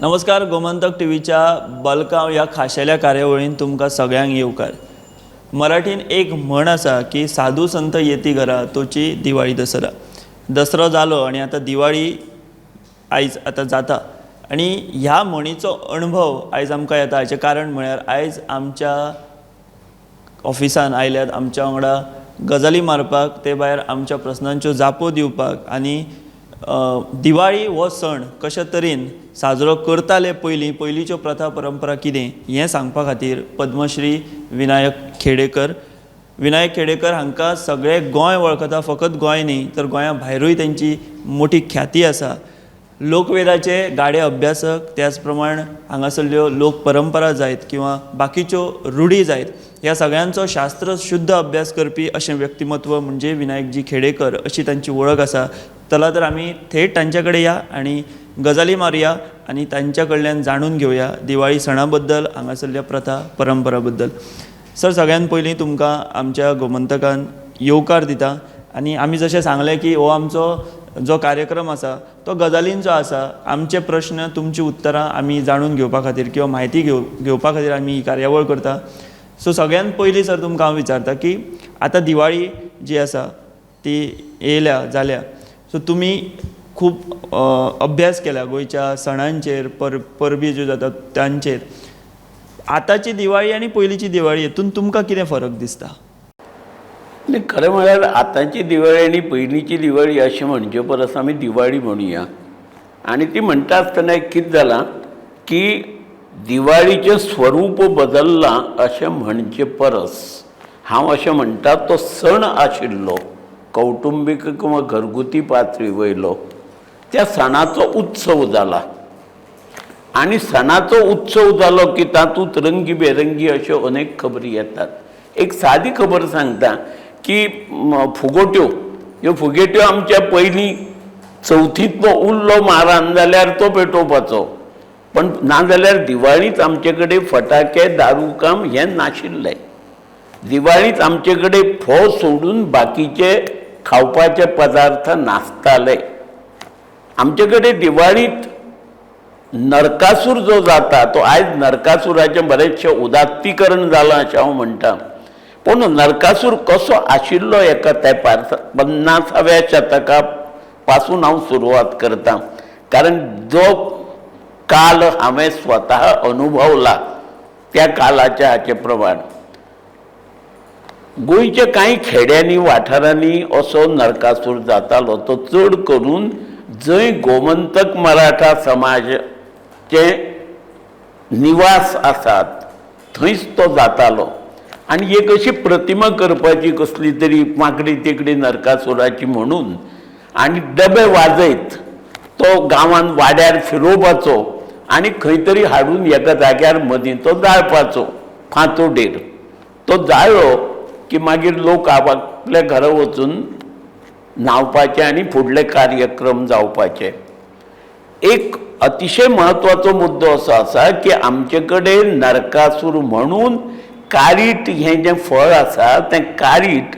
नमस्कार, गोमंतक टीव्हीच्या बलकांव ह्या खाशेल्या कार्यावळीन तुमकां सगळ्यांक येवकार. मराठीन एक म्हण आसा की साधू संत येती घरा तोची दिवाळी दसरा. दसरो जालो आनी आतां दिवाळी आयज आतां जाता आनी ह्या म्हणीचो अणभव आयज आमकां येता. हाचें कारण म्हळ्यार आयज आमच्या ऑफिसान आयल्यात आमच्या वांगडा गजाली मारपाक, ते भायर आमच्या प्रस्नांच्यो जापो दिवपाक आनी दिवाळी हो सण कशे तरेन साजरो करताले पयलीं, पयलींच्यो प्रथा परंपरा कितें हें सांगपा खातीर पद्मश्री विनायक खेडेकर. विनायक खेडेकर हांकां सगळें गोंय वळखता, फकत गोंय न्ही तर गोंया भायरूय तेंची मोठी ख्याती आसा. लोकवेदाचे गाडे अभ्यासक, त्याच प्रमाण हांगासरल्यो लोक परंपरा जायत किंवा बाकीच्यो रुढी जायत ह्या सगळ्यांचो शास्त्र शुद्ध अभ्यास करपी अशें व्यक्तिमत्व म्हणजे विनायकजी खेडेकर अशी तांची वळख आसा. चला तर आमी थेट तांचे कडेन या आनी गजाली मारुया आनी तांच्या कडल्यान जाणून घेवया दिवाळी सणा बद्दल, हांगासरल्या प्रथा परंपरा बद्दल. सर, सगळ्यान पयलीं तुमकां आमच्या गोमंतकान येवकार दिता आनी आमी जशें सांगलें की हो आमचो जो कार्यक्रम आसा तो गजालींचो आसा. आमचे प्रश्न तुमची उत्तरां आमी जाणून घेवपा खातीर किंवा म्हायती घेवपा खातीर आमी ही कार्यावळ करता. सो सगळ्यान पयलीं सर तुमकां हांव विचारता की आतां दिवाळी जी आसा ती येयल्या जाल्या, सो तुमी खूब अभ्यास केला गोंयच्या सणांचेर, परबी ज्यो जातात तांचेर. आतांची दिवाळी आनी पयलींची दिवाळी हेतून तुमकां कितें फरक दिसता? खरें म्हळ्यार आतांची दिवाळी आनी पयलींची दिवाळी अशें म्हणचे परस आमी दिवाळी म्हणुया. आनी ती म्हणटा आसतना एक कितें जालां की दिवाळीचें स्वरूप बदल्लां अशें म्हणचे परस हांव अशें म्हणटा तो सण आशिल्लो कौटुंबीक किंवा घरगुती पातळी वयलो त्या सणाचो उत्सव जाला. आनी सणाचो उत्सव जालो की तातूंत रंगी बेरंगी अश्यो अनेक खबरी येतात. एक सादी खबर सांगता की फुगोट्यो, ह्यो फुगेट्यो आमच्या पयलीं चवथींतलो उरलो मारान जाल्यार तो पेटोवपाचो, पण नाजाल्यार दिवाळींत आमचे कडेन फटाके दारू काम हें नाशिल्लें. दिवाळींत आमचे कडेन फोव सोडून बाकीचे खावपाचे पदार्थ नासताले. आमचे कडेन दिवाळींत नरकासूर जो जाता तो आयज नरकासुराचें बरेचशें उदात्तीकरण जालां अशें हांव म्हणटा. पूण नरकासूर कसो आशिल्लो एका तेंपार 50व्या शतका पासून हांव सुरवात करता, कारण जो काल हांवें स्वता अनुभवला त्या कालाच्या हाचे प्रमाण गोंयच्या कांय खेड्यांनी वाठारांनी असो नरकासूर जातालो. तो चड करून जंय गोमंतक मराठा समाजचे निवास आसात थंयच तो जातालो. आनी एक अशी प्रतिमा करपाची कसली तरी माकडी तिकडी नरकासुराची म्हणून आनी डबे वाजयत तो गांवान वाड्यार फिरोवपाचो आनी खंय तरी हाडून एका जाग्यार मदीं तो जाळपाचो फांतोडेर. तो जाळ्ळो की मागीर लोक आपल्या घरा वचून न्हांवपाचे आनी फुडले कार्यक्रम जावपाचे. एक अतिशय म्हत्वाचो मुद्दो असो आसा की आमचे कडेन नरकासूर म्हणून कारीट हें जें फळ आसा तें कारीट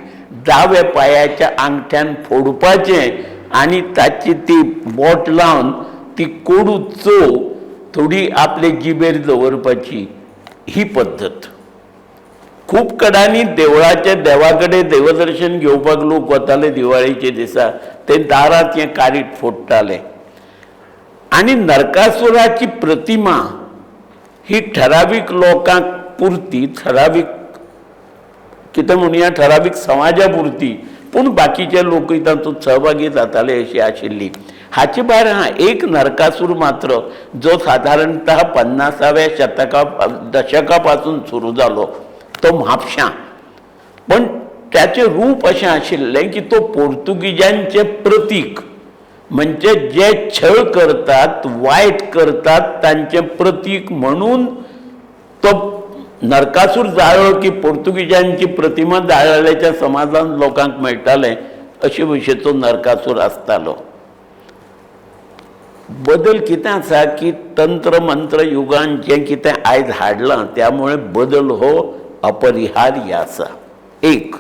दाव्या पांयाच्या आंगठ्यान फोडपाचें आनी ताची ती बोट लावन ती कोडू चव थोडी आपले जिबेर दवरपाची ही पद्दत. खूब कडांनी देवळाच्या देवा कडेन देवदर्शन घेवपाक लोक वताले दिवाळेच्या दिसा, ते दारांत हें कारीट फोडटाले. आनी नरकासुराची प्रतिमा ही ठरावीक लोकांक पुरती, ठरावीक कितें म्हणुया, ठरावीक समाजा पुरती, पूण बाकीचे लोकूय तातूंत सहभागी जाताले अशी आशिल्ली. हाचे भायर हा एक नरकासूर मात्र जो साधारणतः 50व्या शतका दशका पासून सुरू जालो तो म्हापशां. पण त्याचें रूप अशें आशिल्लें की तो पोर्तुगीजांचें प्रतीक, म्हणजे जे छळ करतात वायट करतात तांचें प्रतीक म्हणून तो नरकासूर जाळ्ळो की पोर्तुगीजांची प्रतिमा जाळ्ळ्याच्या समाजान लोकांक मेळटालें अशे भशेचो नरकासूर आसतालो. बदल कितें आसा की तंत्र मंत्र युगान जें कितें आयज हाडलां त्यामुळे बदल हो अपरिहार्य आसा एक.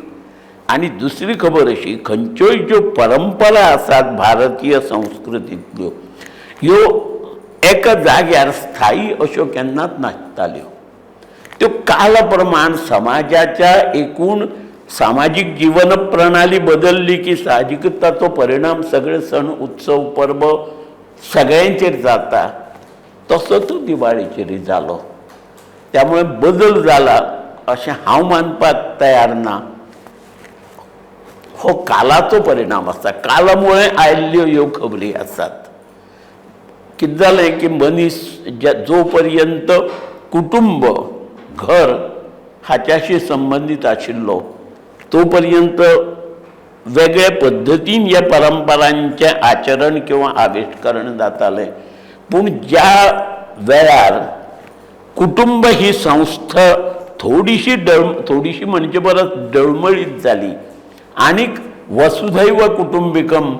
आनी दुसरी खबर अशी, खंयच्योय ज्यो परंपरा आसात भारतीय संस्कृतींतल्यो ह्यो एका जाग्यार स्थायी अश्यो केन्नाच नासताल्यो. त्यो काला प्रमाण समाजाच्या एकूण सामाजीक जीवन प्रणाली बदलली की साहजिकच ताचो परिणाम सगळे सण उत्सव परबो सगळ्यांचेर जाता. तसो तो दिवाळेचेरय जालो. त्यामुळे बदल जाला अशें हांव मानपाक तयार ना. हो कालाचो परिणाम आसा. कालामुळे आयिल्ल्यो ह्यो खबरी आसात. कितें जालें की मनीस जो पर्यंत कुटुंब घर हाच्याशी संबंदीत आशिल्लो तो पर्यंत वेगळे पद्दतीन ह्या परंपरांचें आचरण किंवा आविश्करण जातालें. पूण ज्या वेळार कुटुंब ही संस्था थोडीशी थोडीशी म्हणचे परस डळमळीत जाली आनीक वसुधैव कुटुंबिकम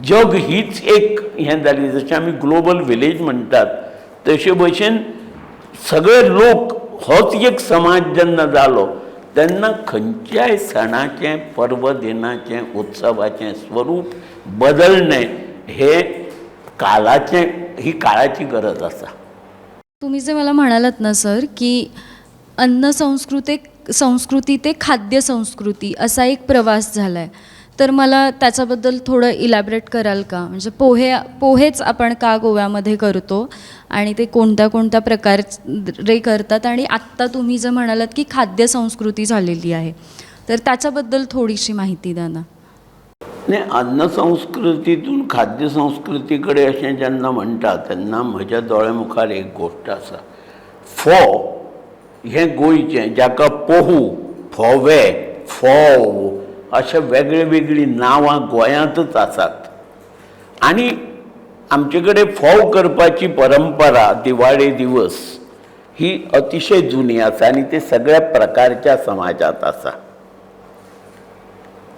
जग हीच एक हें जाली. जशें आमी ग्लोबल विलेज म्हणटात तशे भशेन सगळे लोक होच एक समाज जेन्ना जालो तेन्ना खंयच्याय सणाचें पर्व दिनाचें उत्सवाचें स्वरूप बदलणें हें काळाचें ही काळाची गरज आसा. तुम्ही जे मला म्हणालात ना सर की अन्न संस्कृती ते खाद्य संस्कृती असा एक प्रवास झाला आहे, तर मला त्याच्याबद्दल थोडं इलॅबरेट कराल का? म्हणजे पोहेच आपण का गोव्यामध्ये करतो आणि ते कोणत्या कोणत्या प्रकारे करतात, आणि आत्ता तुम्ही जे म्हणालात की खाद्य संस्कृती झालेली आहे, तर त्याच्याबद्दल थोडीशी माहिती द्या ना. नाही, अन्न संस्कृतीतून खाद्य संस्कृतीकडे अशें जेन्ना म्हणटा तेन्ना म्हज्या दोळ्या मुखार एक गोश्ट आसा. फोव हें गोंयचें, जाका पोहू, फोवे, फोव अशे वेगळी वेगळीं नांवां गोंयांतच आसात. आनी आमचे कडेन फोव करपाची परंपरा दिवाळे दिवस ही अतिशय जुनी आसा आनी ते सगळ्या प्रकारच्या समाजांत आसा.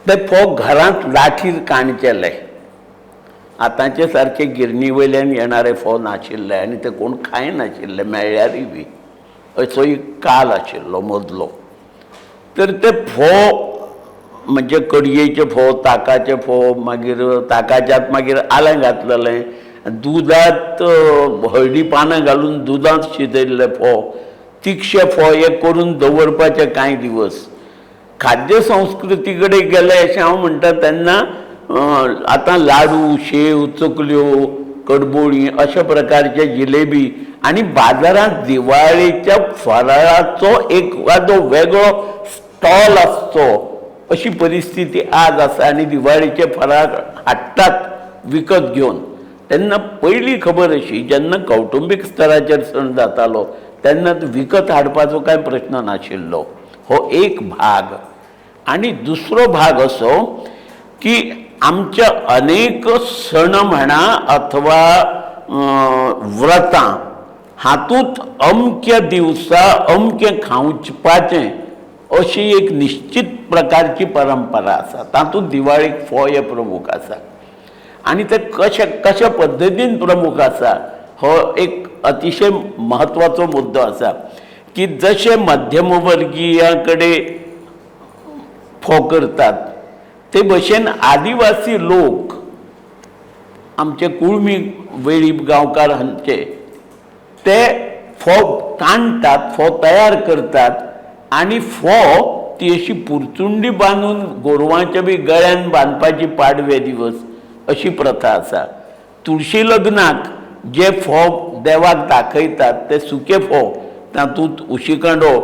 ते फोव घरांत लाठीर काणचेले, आतांचे सारके गिरणी वयल्यान येणारे फोव नाशिल्ले आनी ते कोण खायनाशिल्ले, मेळ्ळ्यारूय बी असो एक काल आशिल्लो मदलो. तर ते फोव म्हणजे कडयेचे फोव, ताकाचे फोव, मागीर ताकाच्यात मागीर आलें घातलेलें, दुदांत हळदी पानां घालून दुदांत शिजयल्ले फोव, तिखशे फोव हे करून दवरपाचे कांय दिवस. खाद्य संस्कृती कडेन गेले अशें हांव म्हणटा तेन्ना आतां लाडू, शेव, चकल्यो, कडबोळी अशा प्रकारचे जिलेबी आनी बाजारांत दिवाळेच्या फराळाचो एखादो वेगळो स्टॉल आसचो अशी परिस्थिती आज आसा. आनी दिवाळेचे फराळ हाडटात विकत घेवन. तेन्ना पयली खबर अशी, जेन्ना कौटुंबीक स्तराचेर सण जातालो तेन्ना विकत हाडपाचो कांय प्रश्न नाशिल्लो. हो एक भाग. आनी दुसरो भाग असो की आमच्या अनेक सण म्हणा अथवा व्रतां हातूंत अमक्या दिवसा अमकें खावपाचें अशी एक निश्चित प्रकारची परंपरा आसा. तातूंत दिवाळीक फोव हे प्रमुख आसा आनी ते कशे कशा पद्दतीन प्रमुख आसा हो एक अतिशय म्हत्वाचो मुद्दो आसा. की जशे मध्यमवर्गीया कडेन फोव करतात ते भशेन आदिवासी लोक आमचे कुळमी वेळीप गांवकार हांचे ते फोव कांडटात, फोव तयार करतात आनी फोव ती अशी पुरचुंडी बांदून गोरवांच्या बी गळ्यान बांदपाची पाडवे दिवस अशी प्रथा आसा. तुळशी लग्नाक जे फोव देवाक दाखयतात ते सुके फोव, तातूंत उशीकांडो,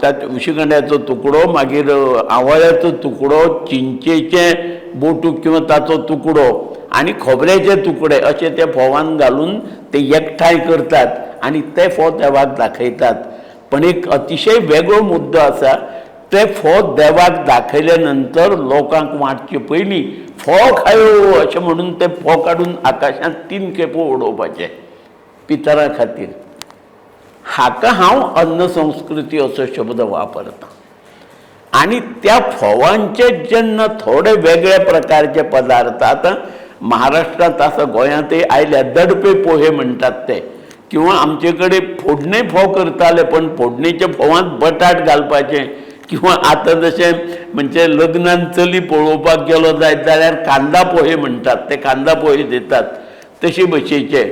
त्यात उशीकांड्याचो तुकडो, मागीर आंवळ्याचो तुकडो, चिंचेचें बोटूक किंवा ताचो तुकडो आनी खोबऱ्याचे तुकडे अशे ते फोवान घालून ते एकठांय करतात आनी ते फोव देवाक दाखयतात. पण एक अतिशय वेगळो मुद्दो आसा, ते फोव देवाक दाखयले नंतर लोकांक वांटचे पयलीं फोव खायो अशें म्हणून ते फोव काडून आकाशांत 3 खेपो उडोवपाचे पितरां खातीर. हाका हांव अन्न संस्कृती असो शब्द वापरता. आनी त्या फोवांचे जेन्ना थोडे वेगळे प्रकारचे पदार्थ आतां महाराष्ट्रांत आसा, गोंयांतय आयल्या, दडपे पोहे म्हणटात ते, किंवा आमचे कडेन फोडणे फोव करताले पण फोडणेच्या फोवांत बटाट घालपाचे, किंवा आतां जशें म्हणजे लग्नान चली पळोवपाक गेलो जायत जाल्यार कांदा पोहे म्हणटात ते, कांदा पोहे दितात तशे भशेचे.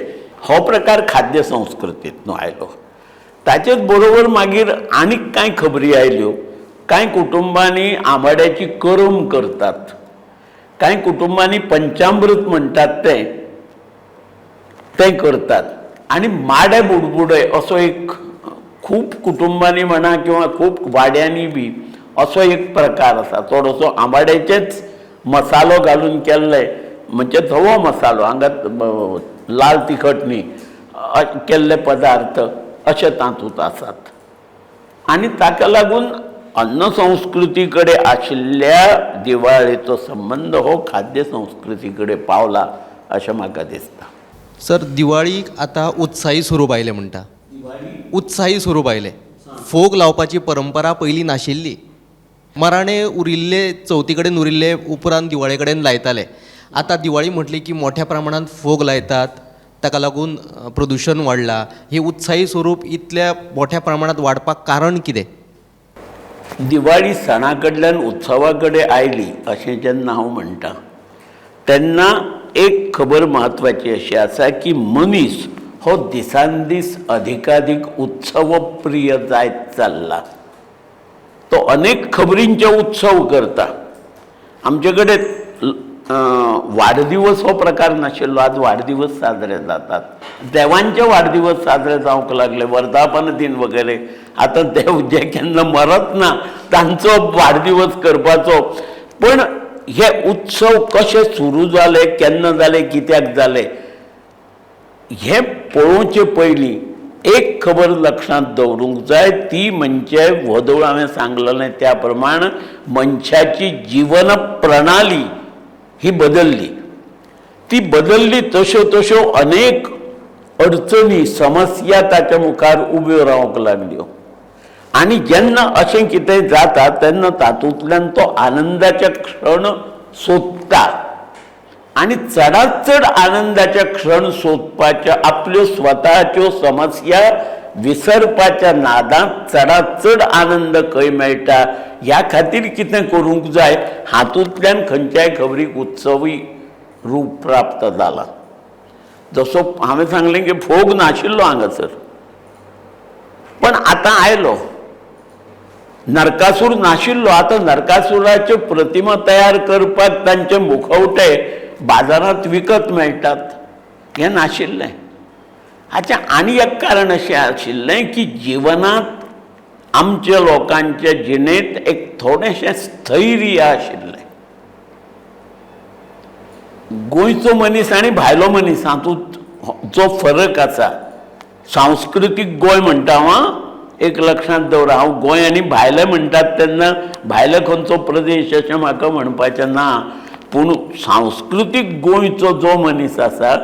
हो प्रकार खाद्य संस्कृतींतलो आयलो. ताचेच बरोबर मागीर आनीक कांय खबरी आयल्यो. कांय कुटुंबांनी आंबाड्याची करम करतात, कांय कुटुंबांनी पंचामृत म्हणटात तें करतात आनी माडे बुडबुडे असो एक खूब कुटुंबांनी म्हणा किंवा खूब वाड्यांनी बी असो एक प्रकार आसा. थोडोसो आंबाड्याचेच मसालो घालून केल्ले, म्हणजे धवो मसालो, हांगा लाल तिखट न्ही, केल्ले पदार्थ अशे तातूंत आसात. आनी ताका लागून अन्न संस्कृती कडेन आशिल्ल्या दिवाळेचो संबंद हो खाद्य संस्कृती कडेन पावला अशें म्हाका दिसता. सर, दिवाळीक आतां उत्साही स्वरूप आयलें म्हणटा, उत्साही स्वरूप आयलें. फोग लावपाची परंपरा पयलीं नाशिल्ली. मराणे उरिल्ले चवथी कडेन उरिल्ले उपरांत दिवाळे कडेन लायताले. आतां दिवाळी म्हटली की मोठ्या प्रमाणांत फोग लायतात, ताका लागून प्रदुशण वाडलां. हे उत्साही स्वरूप इतल्या मोठ्या प्रमाणांत वाडपाक कारण कितें? दिवाळी सणा कडल्यान उत्सवा कडेन आयली अशें जेन्ना हांव म्हणटा तेन्ना एक खबर म्हत्वाची अशी आसा की मनीस हो दिसान दीस अधिकाधीक उत्सवप्रिय जायत चल्ला. तो अनेक खबरींचे उत्सव करता. आमचे कडेन वाडदिवस हो प्रकार नाशिल्लो, आज वाडदिवस साजरे जातात, देवांचे वाडदिवस साजरे जावंक लागले, वर्धापन दिन वगैरे. आतां देव जे केन्ना मरत ना तांचो वाडदिवस करपाचो. पण हे उत्सव कशे सुरू जाले, केन्ना जाले, कित्याक जाले हें पळोवचे पयलीं एक खबर लक्षांत दवरूंक जाय, ती म्हणजे व्हदोळ हांवें सांगलेलें त्या प्रमाण मनशाची जिवन प्रणाली ही बदलली. ती बदलली तश्यो तश्यो अनेक अडचणी समस्या ताच्या मुखार उब्यो रावंक लागल्यो. आनी जेन्ना अशें कितें जाता तेन्ना तातूंतल्यान तो आनंदाचे क्षण सोदता आनी चडांत चड आनंदाचे क्षण सोदपाच्या, आपल्यो स्वताच्यो समस्या विसरपाच्या नादांत चडांत चड आनंद खंय मेळटा ह्या खातीर कितें करूंक जाय हातूंतल्यान खंयच्याय खबरीक उत्सवी रूप प्राप्त जाला. जसो हांवें सांगलें की फोग नाशिल्लो हांगासर, पण आतां आयलो. नरकासूर नाशिल्लो, आतां नरकासुराच्यो प्रतिमा तयार करपाक तांचे मुखवटे बाजारांत विकत मेळटात, हें नाशिल्लें. हाचें आनी एक कारण अशें आशिल्लें की जिवनांत आमच्या लोकांच्या जिणेंत एक थोडेशें स्थैर्य आशिल्लें. गोंयचो मनीस आनी भायलो मनीस हातूंत जो फरक आसा, सांस्कृतीक गोंय म्हणटा हांव, एक लक्षांत दवर, हांव गोंय आनी भायले म्हणटात तेन्ना भायले खंयचो प्रदेश अशें म्हाका म्हणपाचें ना, पूण सांस्कृतीक गोंयचो जो मनीस आसा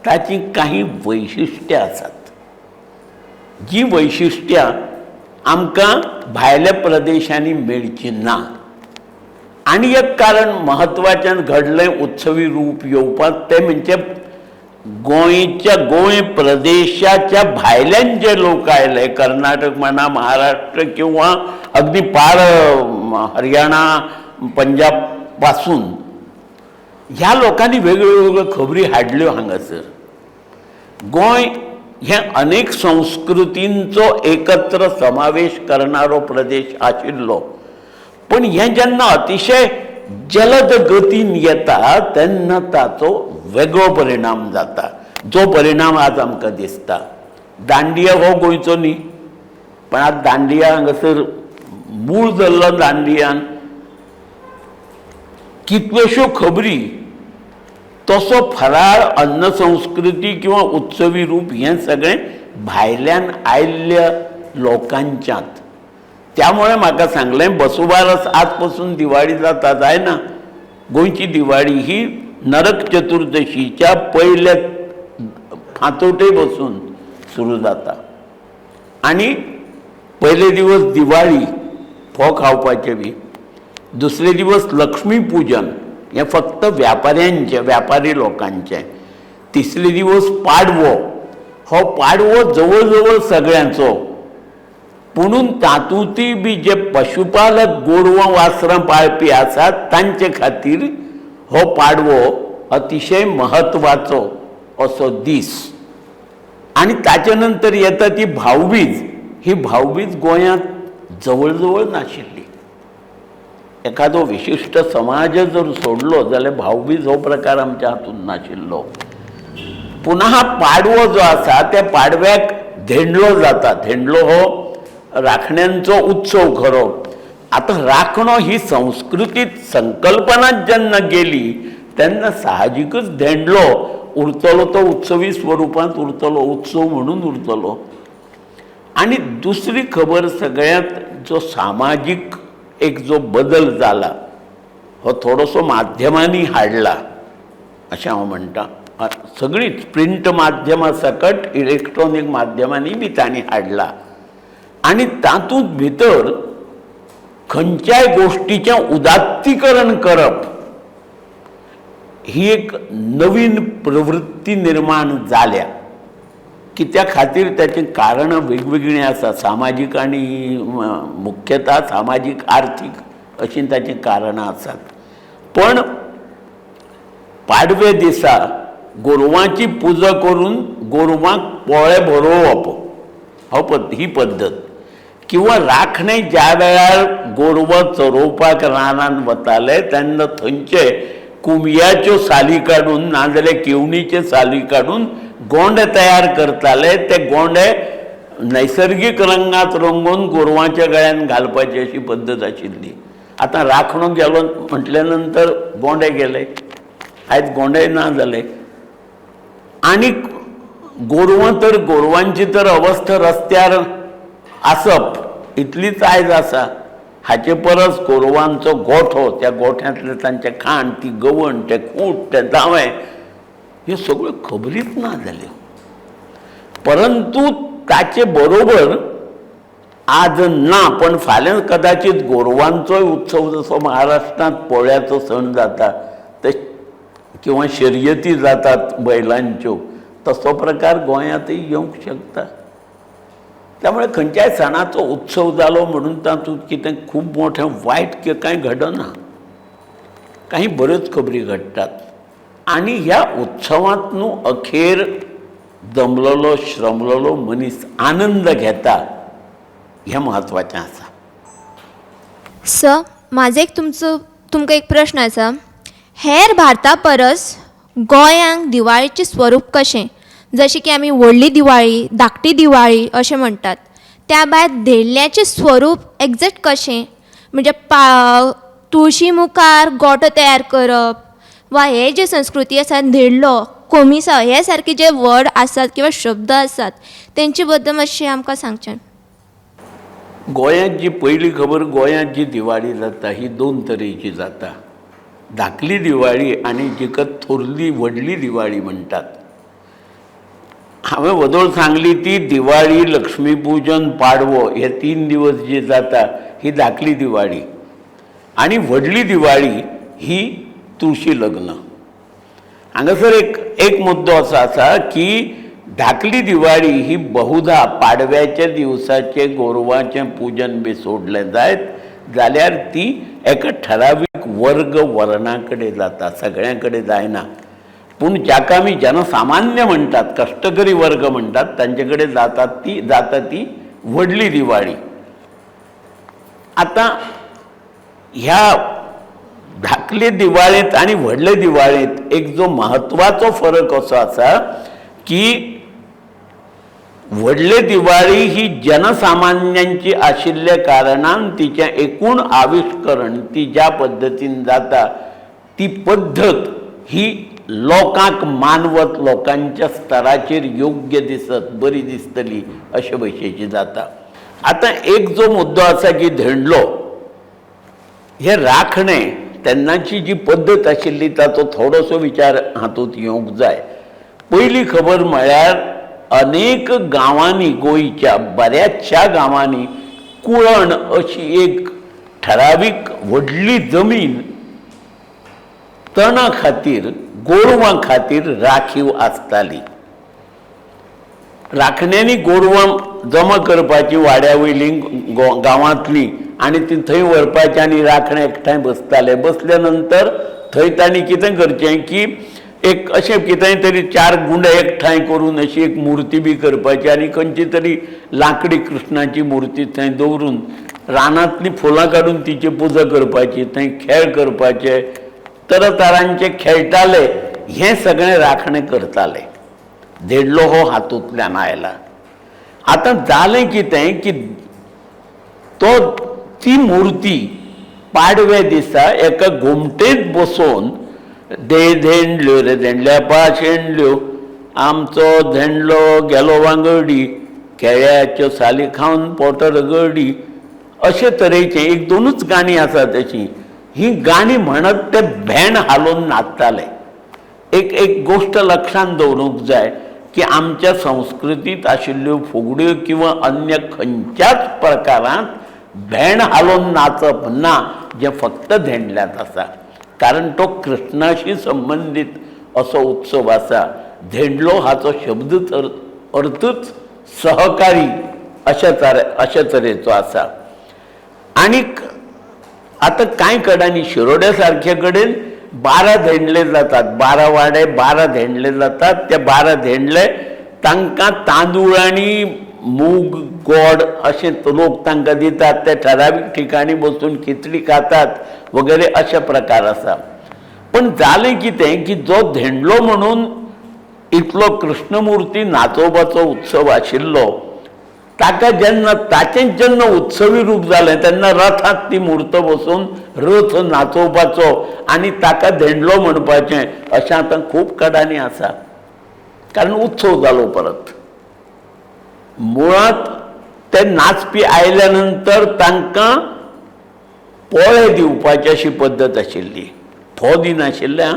ताची काही वैशिश्ट्यां आसात, जी वैशिश्ट्यां आमकां भायल्या प्रदेशांनी मेळची ना. आनी एक कारण म्हत्वाचें घडलें उत्सवी रूप येवपाक, तें म्हणजे गोंयच्या गोंय प्रदेशाच्या भायल्यान जे लोक आयले, कर्नाटक म्हणा, महाराष्ट्र किंवा अगदी पार हरियाणा पंजाब पासून, ह्या लोकांनी वेगळ्यो वेगळ्यो खबरी हाडल्यो हांगासर. गोंय हें अनेक संस्कृतींचो एकत्र समावेश करणारो प्रदेश आशिल्लो, पण हें जेन्ना अतिशय जलद गतीन येता तेन्ना ताचो वेगळो परिणाम जाता, जो परिणाम आज आमकां दिसता. दांडिया हो गोंयचो न्ही, पण आज दांडिया हांगासर मूळ जाल्लो दांडियान कितल्योश्यो खबरी, तसो फराळ, अन्न संस्कृती किंवा उत्सवी रूप हें सगळें भायल्यान आयिल्ल्या लोकांच्यांत. त्यामुळे म्हाका सांगलें बसुबारस आज पसून दिवाळी जाता जायना. गोंयची दिवाळी ही नरक चतुर्दशीच्या पयल्या फांतोटे बसून सुरू जाता आनी पयले दिवस दिवाळी फोव खावपाचे बी, दुसरे दिवस लक्ष्मी पूजन हें फक्त व्यापाऱ्यांचें, व्यापारी लोकांचें, तिसरे दिवस पाडवो, हो पाडवो जवळ जवळ सगळ्यांचो, पुणून तातूंतय बी जे पशुपालक गोरवां वासरां पाळपी आसात तांचे खातीर हो पाडवो अतिशय म्हत्वाचो असो दीस. आनी ताचे नंतर येता ती भावबीज. ही भावबीज गोंयांत जवळ जवळ नाशिल्ली. एखादो विशिश्ट समाज जर सोडलो जाल्यार भावबीज हो प्रकार आमच्या हातूंत नाशिल्लो. पुनः पाडवो जो आसा त्या पाडव्याक धेंडलो जाता. धेंडलो हो राखण्यांचो उत्सव खरो. आतां राखणो ही संस्कृतीत संकल्पनाच जेन्ना गेली तेन्ना साहजिकच धेंडलो उरतलो, तो उत्सवी स्वरुपांत उरतलो, उत्सव म्हणून उरतलो. आनी दुसरी खबर सगळ्यांत जो सामाजीक एक जो बदल जाला हो थोडोसो माध्यमांनी हाडला अशें हांव म्हणटा. सगळींच प्रिंट माध्यमां सकट इलेक्ट्रॉनीक माध्यमांनी बी तांणी हाडला. आनी तातूंत भितर खंयच्याय गोश्टीचें उदात्तीकरण करप ही एक नवीन प्रवृत्ती निर्माण जाल्या. कित्या खातीर ताचीं कारणां वेगवेगळीं आसा, सामाजीक आनी मुख्यतः सामाजीक आर्थीक अशीं ताचीं कारणां आसात. पण पाडवे दिसा गोरवांची पुजा करून गोरवांक पोळे भरोवप हो ही पद्दत, किंवा राखणे ज्या वेळार गोरवां चरोवपाक रानांत वताले तेन्ना थंयचे कुमयाच्यो साली काडून नाजाल्यार केवणीच्यो साली काडून गोंडे तयार करताले. ते गोंडे नैसर्गीक रंगांत रंगोवन गोरवांच्या गळ्यान घालपाची अशी पद्दत आशिल्ली. आतां राखणो गेलो म्हटल्या नंतर गोंडे गेले, आयज गोंडे ना जाले. आनी गोरवां तर गोरवांची तर अवस्था रस्त्यार आसप इतलीच आयज आसा. हाचे परस गोरवांचो गोठो, त्या गोठ्यांतलें तांचें खाण, ती गवण, ते खूट, ते दावे, ह्यो सगळ्यो खबरीच ना जाल्यो. परंतु ताचे बरोबर आज ना पण फाल्यां कदाचित गोरवांचोय उत्सव जसो महाराष्ट्रांत पोळ्याचो सण जाता ते किंवा शर्यती जातात बैलांच्यो, तसो प्रकार गोंयांतय येवंक शकता. त्यामुळे खंयच्याय सणाचो उत्सव जालो म्हणून तातूंत कितें खूब मोठें वायट कांय घडना, काही बऱ्योच खबरी घडटात. आनी ह्या उत्सवांत न्हू अखेर दमलेलो श्रमलेलो मनीस आनंद घेता हें म्हत्वाचें आसा. सर, म्हाजो एक तुमकां एक प्रश्न आसा. हेर भारता परस गोंयांक दिवाळेचें स्वरूप कशें? जशें की आमी व्हडली दिवाळी, धाकटी दिवाळी अशें म्हणटात, त्या भायर धेंडल्याचें स्वरूप एग्जेक्ट कशें? म्हणजे तुळशी मुखार गोटो तयार करप वा हे जे संस्कृती आसा धेंडलो, कोमिसांव हे सारके जे वर्ड आसात किंवा शब्द आसात तेंचे बद्दल मातशें आमकां सांगचें. गोंयांत जी पयली खबर, गोंयांत जी दिवाळी जाता ही दोन तरेची जाता. धाकली दिवाळी आनी जिका थोरली व्हडली दिवाळी म्हणटात. हांवें वदोळ सांगली ती दिवाळी, लक्ष्मीपुजन, पाडवो हे 3 दिवस जी जाता ही धाकली दिवाळी. आनी व्हडली दिवाळी ही तुळशी लग्न. हांगासर एक मुद्दो असो आसा की धाकली दिवाळी ही बहुधा पाडव्याच्या दिवसाचें गोरवाचें पुजन बी सोडलें जायत जाल्यार ती एका ठरावीक वर्ग वर्णा कडेन जाता, सगळ्यां कडेन जायना. पूण जाका आमी जनसामान्य म्हणटात, कश्टकरी वर्ग म्हणटात, तांचे कडेन जाता ती व्हडली दिवाळी. आतां ह्या धाकले दिवाळेंत आनी व्हडले दिवाळेंत एक जो म्हत्वाचो फरक असो आसा की व्हडले दिवाळी ही जनसामान्यांची आशिल्ल्या कारणान तिचें एकूण आविश्करण ती ज्या पद्दतीन जाता ती पद्दत ही लोकांक मानवत, लोकांच्या स्तराचेर योग्य दिसत, बरी दिसतली अशे भशेची जाता. आतां एक जो मुद्दो आसा की धेंडलो हे राखणे तेन्नाची जी पद्दत आशिल्ली ताचो थोडोसो विचार हातूंत येवंक जाय. पयली खबर म्हळ्यार अनेक गांवांनी, गोंयच्या बऱ्याचशा गांवांनी कुळण अशी एक ठरावीक व्हडली जमीन तणा खातीर, गोरवां खातीर राखीव आसताली. राखण्यांनी गोरवां जमा करपाची वाड्या वयलीं गांवांतलीं आनी ती थंय व्हरपाची आनी राखणे एकठांय बसताले. बसल्या नंतर थंय तांणी कितें करचें की एक अशें कितेंय तरी चार गुंडे एकठांय करून अशी एक मुर्ती बी करपाची आनी खंयची तरी लांकडी कृष्णाची मुर्ती थंय दवरून रानांतलीं फुलां काडून तिची पुजा करपाची, थंय खेळ करपाचे, तरातरांचे खेळटाले. हें सगळें राखणें करताले. धेंडलो हो हातूंतल्यान आयला. आतां जालें कितें की तो ती मुर्ती पाडव्या दिसा एका घुमटेंत बसोवन दे धेंडल्यो रे धेंडल्या पाशेंडल्यो आमचो धेंडलो गेलो वांगडी केळ्याच्यो साली खावन पोटार रगडी अशे तरेचें एक दोनूच गाणीं आसात अशीं. ही गाणीं म्हणत ते भेंड हालोवन नाचताले. एक एक गोश्ट लक्षांत दवरूंक जाय की आमच्या संस्कृतींत आशिल्ल्यो फुगड्यो किंवा अन्य खंयच्याच प्रकारांत भेंड हालोवन नाचप ना, जें फक्त धेंडल्यांत आसा. कारण तो कृष्णाशी संबंदीत असो उत्सव आसा. धेंडलो हाचो शब्द तर अर्थूच सहकारी अशा तरेचो आसा. आनीक आतां कांय कडेन शिरोड्या सारखे कडेन 12 धेंडले जातात, 12 वाडे 12 धेंडले जातात. ते 12 धेंडले तांकां तांदूळ आनी मूग गोड अशें लोक तांकां दितात. ते ठरावीक ठिकाणी बसून खिचडी खातात वगैरे अशे प्रकार आसा. पण जालें कितें की जो धेंडलो म्हणून इतलो कृष्णमुर्ती नाचोवपाचो उत्सव आशिल्लो ताका जेन्ना ताचें जेन्ना उत्सवी रूप जालें तेन्ना रथांत ती मूर्त बसोवन रथ नाचोवपाचो आनी ताका धेंडलो म्हणपाचें अशें आतां खूब कडांनी आसा. कारण उत्सव जालो परत. मुळांत ते नाचपी आयल्या नंतर तांकां पोळे दिवपाची अशी पद्दत आशिल्ली. फोव दिनाशिल्ले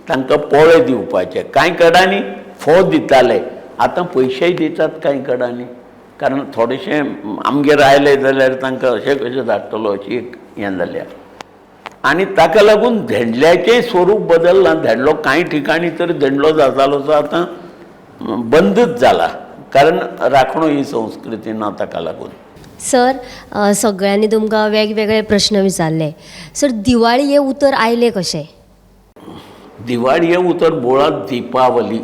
तांकां पोळे दिवपाचे. कांय कडांनी फोव दिताले, आतां पयशेय दितात कांय कडांनी. कारण थोडेशें आमगेर आयले जाल्यार तांकां अशें कशें धाडटलो अशी एक हें जाल्या. आनी ताका लागून धेंडल्याचें स्वरूप बदल्लां. धेंडलो कांय ठिकाणी तर धेंडलो जातालो तो आतां बंदच जाला, कारण राखणो ही संस्कृती ना ताका लागून. सर, सगळ्यांनी तुमकां वेगवेगळे प्रश्न विचारले. सर, दिवाळी हें उतर आयलें कशें? दिवाळी हें उतर मुळांत दीपावली,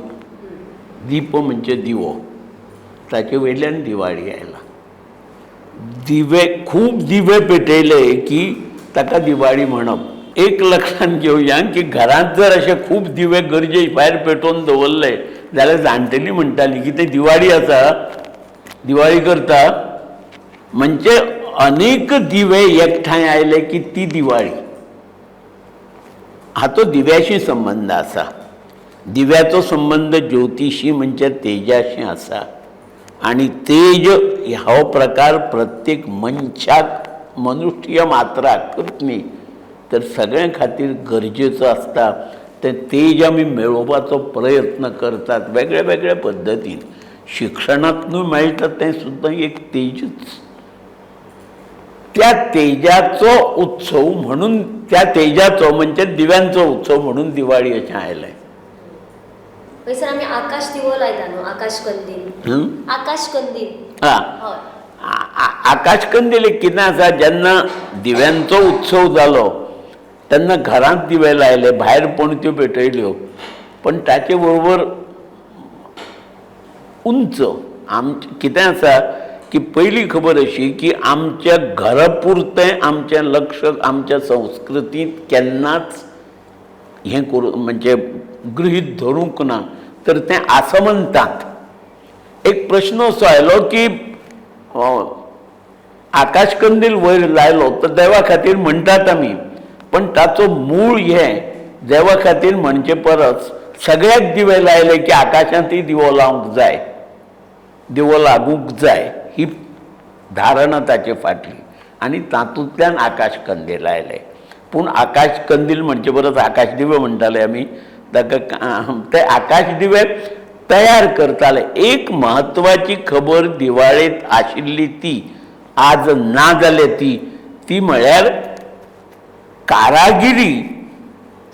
दीप म्हणजे दिवो, ताचे वयल्यान दिवाळी आयला. दिवे, खूब दिवे पेटयले की ताका दिवाळी म्हणप. एक लक्षांत घेवया की घरांत जर अशे खूब दिवे गरजे भायर पेटोवन दवरले जाल्यार जाणटेली म्हणटाली की ते दिवाळी आसा, दिवाळी करता. म्हणजे अनेक दिवे एकठांय आयले की ती दिवाळी. हाचो दिव्याशी संबंद आसा. दिव्याचो संबंद ज्योतिशी म्हणजे तेजाशी आसा. आनी तेज हो प्रकार प्रत्येक मनशाक, मनुष्य मात्राकच न्ही तर सगळ्यां खातीर गरजेचो आसता. तें तेज आमी मेळोवपाचो प्रयत्न करतात वेगळ्या वेगळ्या पद्दतीन. शिक्षणांतूय मेळटा तें सुद्दां एक तेजच. त्या तेजाचो उत्सव म्हणून, त्या तेजाचो म्हणजे दिव्यांचो उत्सव म्हणून दिवाळी अशें आयलें. सर, आमी आकाश दिवो लायता न्हू, आकाश कंदील. आकाश कंदील हां, आकाश कंदील एक कितें आसा, जेन्ना दिव्यांचो उत्सव जालो तेन्ना घरांत दिवे लायले, भायर पणत्यो पेटयल्यो, पण ताचे बरोबर उंच आमचें कितें आसा की पयली खबर अशी की आमच्या घरा पुरतें आमचें लक्ष आमच्या संस्कृतींत केन्नाच हें करूं म्हणजे गृहीत धरूंक ना, तर तें आसमंतात. एक प्रश्न असो आयलो की आकाश कंदील वयर लायलो तर देवा खातीर म्हणटात आमी, पण ताचो मूळ हें देवा खातीर म्हणचे परस सगळ्याक दिवे लायले की आकाशांतय दिवो लावंक जाय, दिवो लागूंक जाय, ही धारणा ताचे फाटली. आनी तातूंतल्यान आकाश कंदील आयले. पूण आकाश कंदील म्हणचे परस आकाश दिवे म्हणटाले आमी ताका. ते आकाश दिवे तयार करताले. एक म्हत्वाची खबर दिवाळेंत आशिल्ली ती आज ना जाल्या, ती ती म्हळ्यार कारागिरी.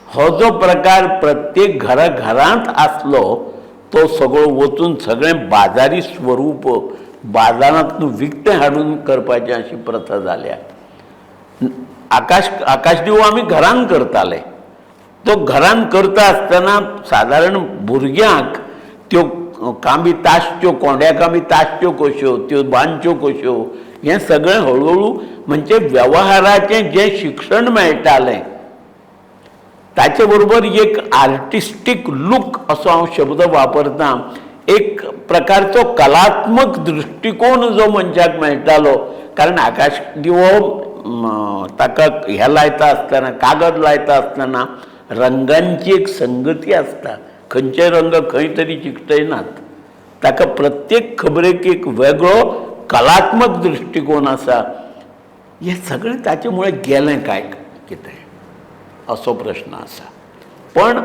हो जो प्रकार प्रत्येक घरा घरांत आसलो तो सगळो वचून सगळें बाजारी स्वरूप बाजारांत विकतें हाडून करपाची अशी प्रथा जाल्या. आकाश दिवो आमी घरान करताले, तो घरान करता आसतना सादारण भुरग्यांक त्यो कांबी तासच्यो, कोंड्या कांबी तासच्यो कश्यो, त्यो बांदच्यो कश्यो, हें सगळें हळुहळू म्हणजे वेव्हाराचें जें शिक्षण मेळटालें ताचे बरोबर एक आर्टिस्टीक लूक असो हांव शब्द वापरता, एक प्रकारचो कलात्मक दृश्टिकोन जो मनशाक मेळटालो. कारण आकाश दिवो ताका हें लायता आसतना, कागद लायता आसतना रंगांची एक संगती आसता, खंयचे रंग खंय तरी चिकटयनात, ताका प्रत्येक खबरेक एक वेगळो कलात्मक दृश्टिकोन आसा. हें सगळें ताचे मुळे गेलें काय कितें असो प्रश्न आसा. पण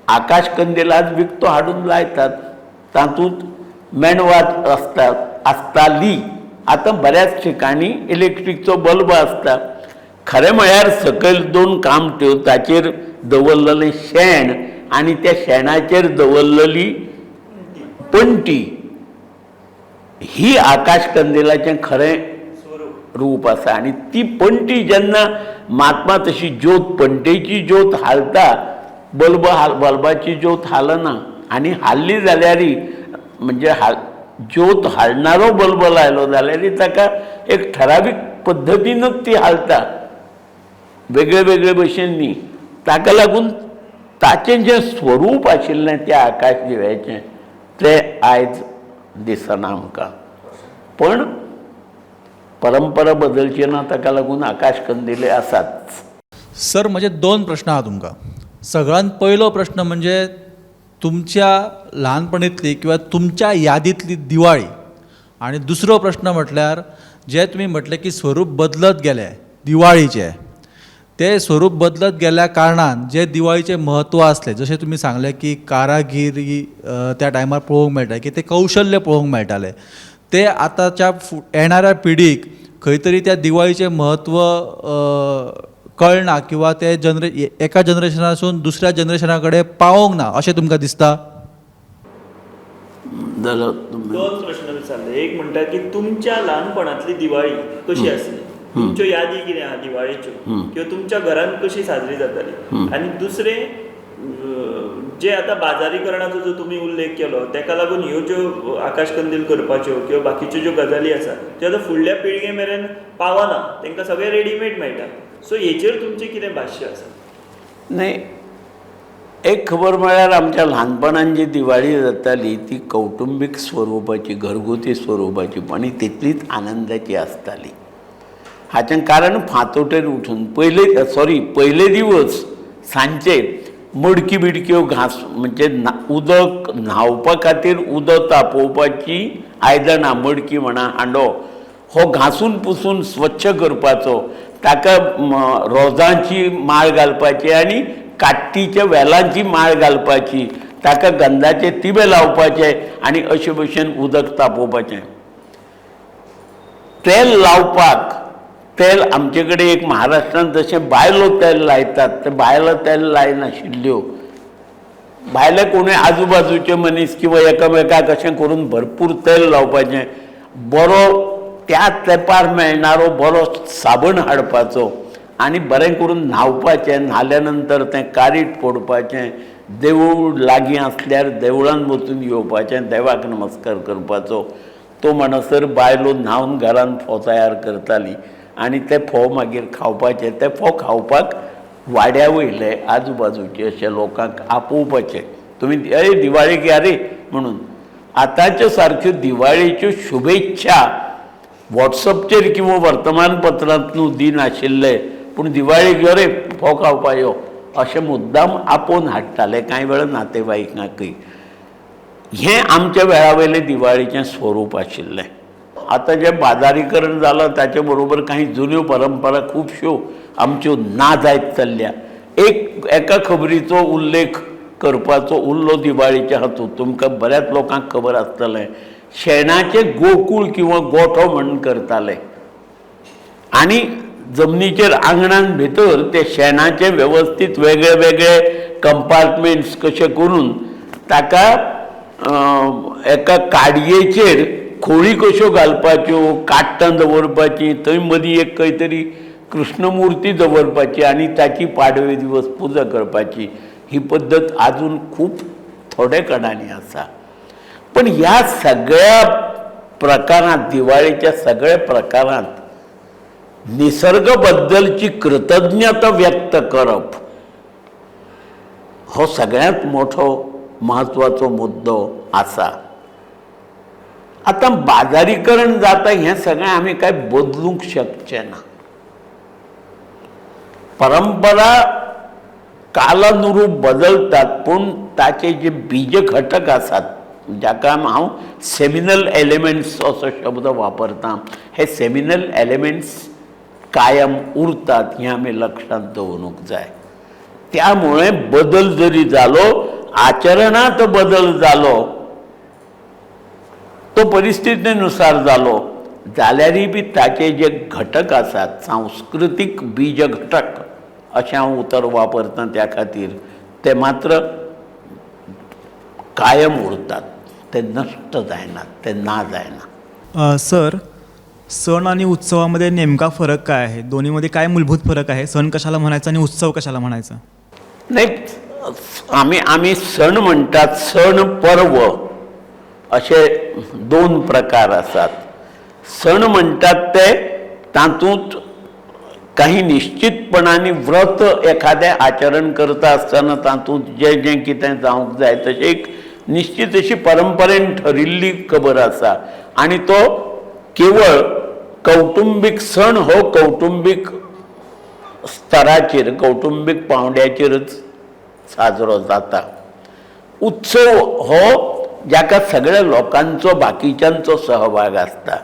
आकाश कंदील आज विकतो हाडून लायतात, तातूंत मेणवात आसता आसताली, आतां बऱ्याच ठिकाणी इलेक्ट्रीकचो बल्ब आसता. खरें म्हळ्यार सकयल दोन कामट्यो, ताचेर दवरलेलें शेण आनी त्या शेणाचेर दवरलेली पणटी ही आकाश कंदिलाचें खरें रूप आसा. आनी ती पणटी जेन्ना महात्मा तशी ज्योत, पणटेची ज्योत हालता, बल्ब बल्बाची ज्योत हालना, आनी हाल्ली जाल्यारय म्हणजे ज्योत हालणारो बल्ब लायलो जाल्यारय ताका एक ठरावीक पद्दतीनूच ती हालता, वेगळे वेगळे भशेन न्ही. ताका लागून ताचें जें स्वरूप आशिल्लें त्या आकाश दिव्याचें तें आयज दिसना आमकां. पण परंपरा बदलची ना, ताका लागून आकाश कंदिले आसात. सर, म्हजे दोन प्रश्न आहा तुमकां. सगळ्यांत पयलो प्रश्न म्हणजे तुमच्या ल्हानपणींतली किंवा तुमच्या यादींतली दिवाळी, आनी दुसरो प्रश्न म्हटल्यार जे तुमी म्हटलें की स्वरूप बदलत गेलें दिवाळीचें, तें स्वरूप बदलत गेल्ल्या कारणान जें दिवाळीचें म्हत्व आसलें, जशें तुमी सांगलें की कारागिरी त्या टायमार पळोवंक मेळटा, की तें कौशल्य पळोवंक मेळटालें, तें आतांच्या येणाऱ्या पिढीक खंय तरी त्या दिवाळीचें म्हत्व कळना किंवा ते एका जनरेशनासून दुसऱ्या जनरेशना कडेन पावोंक ना अशें तुमकां दिसता? दोन प्रश्न विचारले. एक म्हणटा की तुमच्या ल्हानपणांतली दिवाळी कशी आसली, तुमच्यो यादी कितें आहा दिवाळेच्यो, किंवा तुमच्या घरांत कशी साजरी जाताली, आनी दुसरें जे आतां बाजारीकरणाचो जो तुमी उल्लेख केलो ताका लागून ह्यो ज्यो आकाश कंदील करपाच्यो किंवा बाकीच्यो ज्यो गजाली आसा त्यो आतां फुडल्या पिळगे मेरेन पावना, तांकां सगळें रेडीमेड मेळटा. सो हेचेर तुमचें कितें भाश्य आसा? न्ही, एक खबर म्हळ्यार आमच्या ल्हानपणान जी दिवाळी जाताली ती कौटुंबीक स्वरुपाची, घरगुती स्वरुपाची आनी तितलीच आनंदाची आसताली. हाचें कारण फांतोटेर उठून पयले दिवस सांजचे मडकी बिडक्यो घांस म्हणजे उदक न्हांवपा खातीर उदक तापोवपाची आयदनां, मडकी म्हणा, हांडो हो घांसून पुसून स्वच्छ करपाचो, ताका रोजांची माळ घालपाची आनी काट्टीच्या वेलांची माळ घालपाची, ताका गंधाचे तिबे लावपाचे आनी अशे भशेन उदक तापोवपाचें. तेल लावपाक, तेल आमचे कडेन एक महाराष्ट्रांत जशें बायलो तेल लायतात ते बायलो तेल लायनाशिल्ल्यो, भायले कोणूय आजूबाजूचे मनीस किंवा एकामेकाक अशें करून भरपूर तेल लावपाचें, बरो त्या तेंपार मेळणारो बरो साबण हाडपाचो आनी बरें करून न्हांवपाचें, न्हाल्या नंतर तें कारीट फोडपाचें, देवूळ लागीं आसल्यार देवळान वचून येवपाचें, देवाक नमस्कार करपाचो. तो म्हणसर बायलो न्हांवन घरान फोव तयार करताली आनी ते फोव मागीर खावपाचे. ते फोव खावपाक वाड्या वयले आजूबाजूचे अशे लोकांक आपोवपाचे, तुमी अरे दिवाळेक या रे म्हणून. आतांच्यो सारक्यो दिवाळेच्यो शुभेच्छा वॉट्सएपचेर किंवा वर्तमानपत्रांत न्हू दिनाशिल्ले, पूण दिवाळेक यो रे फोव खावपा यो अशें मुद्दाम आपोवन हाडटाले कांय वेळा नातेवाईकांकय. हें आमच्या वेळा वयलें दिवाळेचें स्वरूप आशिल्लें. आतां जें बाजारीकरण जालां ताचे बरोबर कांय जुन्यो परंपरा खुबश्यो आमच्यो ना जायत चल्ल्या. एका खबरीचो उल्लेख करपाचो उरलो दिवाळेच्या हातूंत, तुमकां बऱ्याच लोकांक खबर आसतलें, शेणाचें गोकूळ किंवा गोठो म्हण करताले आनी जमनीचेर आंगणान भितर ते शेणाचे वेवस्थीत वेगळे वेगळे कंपार्टमेंट्स कशे करून ताका एका काडयेचेर खोळी कश्यो घालपाच्यो, काट्टां दवरपाची, थंय मदीं एक खंय तरी कृष्णमूर्ती दवरपाची आनी ताची पाडवे दिवस पुजा करपाची ही पद्दत आजून खूब थोडे कडांनी आसा. पण ह्या सगळ्या प्रकारांत, दिवाळेच्या सगळ्या प्रकारांत निसर्ग बद्दलची कृतज्ञता व्यक्त करप हो सगळ्यांत मोठो म्हत्वाचो मुद्दो आसा. आतां बाजारीकरण जाता हें सगळें आमी कांय बदलूंक शकचें ना. परंपरा कालानुरूप बदलतात, पूण ताचे जे बीज घटक आसात, जाका हांव सेमिनल एलिमेंट्स असो शब्द वापरता, हे सेमिनल एलिमेंट्स कायम उरतात हें आमी लक्षांत दवरूंक जाय. त्यामुळे बदल जरी जालो, आचरणांत बदल जालो, तो परिस्थितीनुसार जालो जाल्यारय बी ताचे जे घटक आसात, सांस्कृतीक बीज घटक अशें हांव उतर वापरता त्या खातीर, ते मात्र कायम उरतात, ते नश्ट जायनात, ते ना जायना. सर, सण आणि उत्सवामध्ये नेमका फरक काय आहे? दोन्हीमध्ये काय मूलभूत फरक आहे? सण कशाला म्हणायचा आणि उत्सव कशाला म्हणायचा? नाही, आमी आमी सण म्हणटात, सण पर्व अशे दोन प्रकार आसात. सण म्हणटात ते तातूंत काही निश्चितपणाने व्रत एखादें आचरण करता आसतना तातूंत जें जें कितें जावंक जाय तशें एक निश्चित अशी परंपरेन ठरिल्ली खबर आसा आनी तो केवळ कौटुंबीक सण हो कौटुंबीक स्तराचेर, कौटुंबीक पावंड्याचेरच साजरो जाता. उत्सव हो जाका सगळ्या लोकांचो बाकीच्यांचो सहभाग आसता,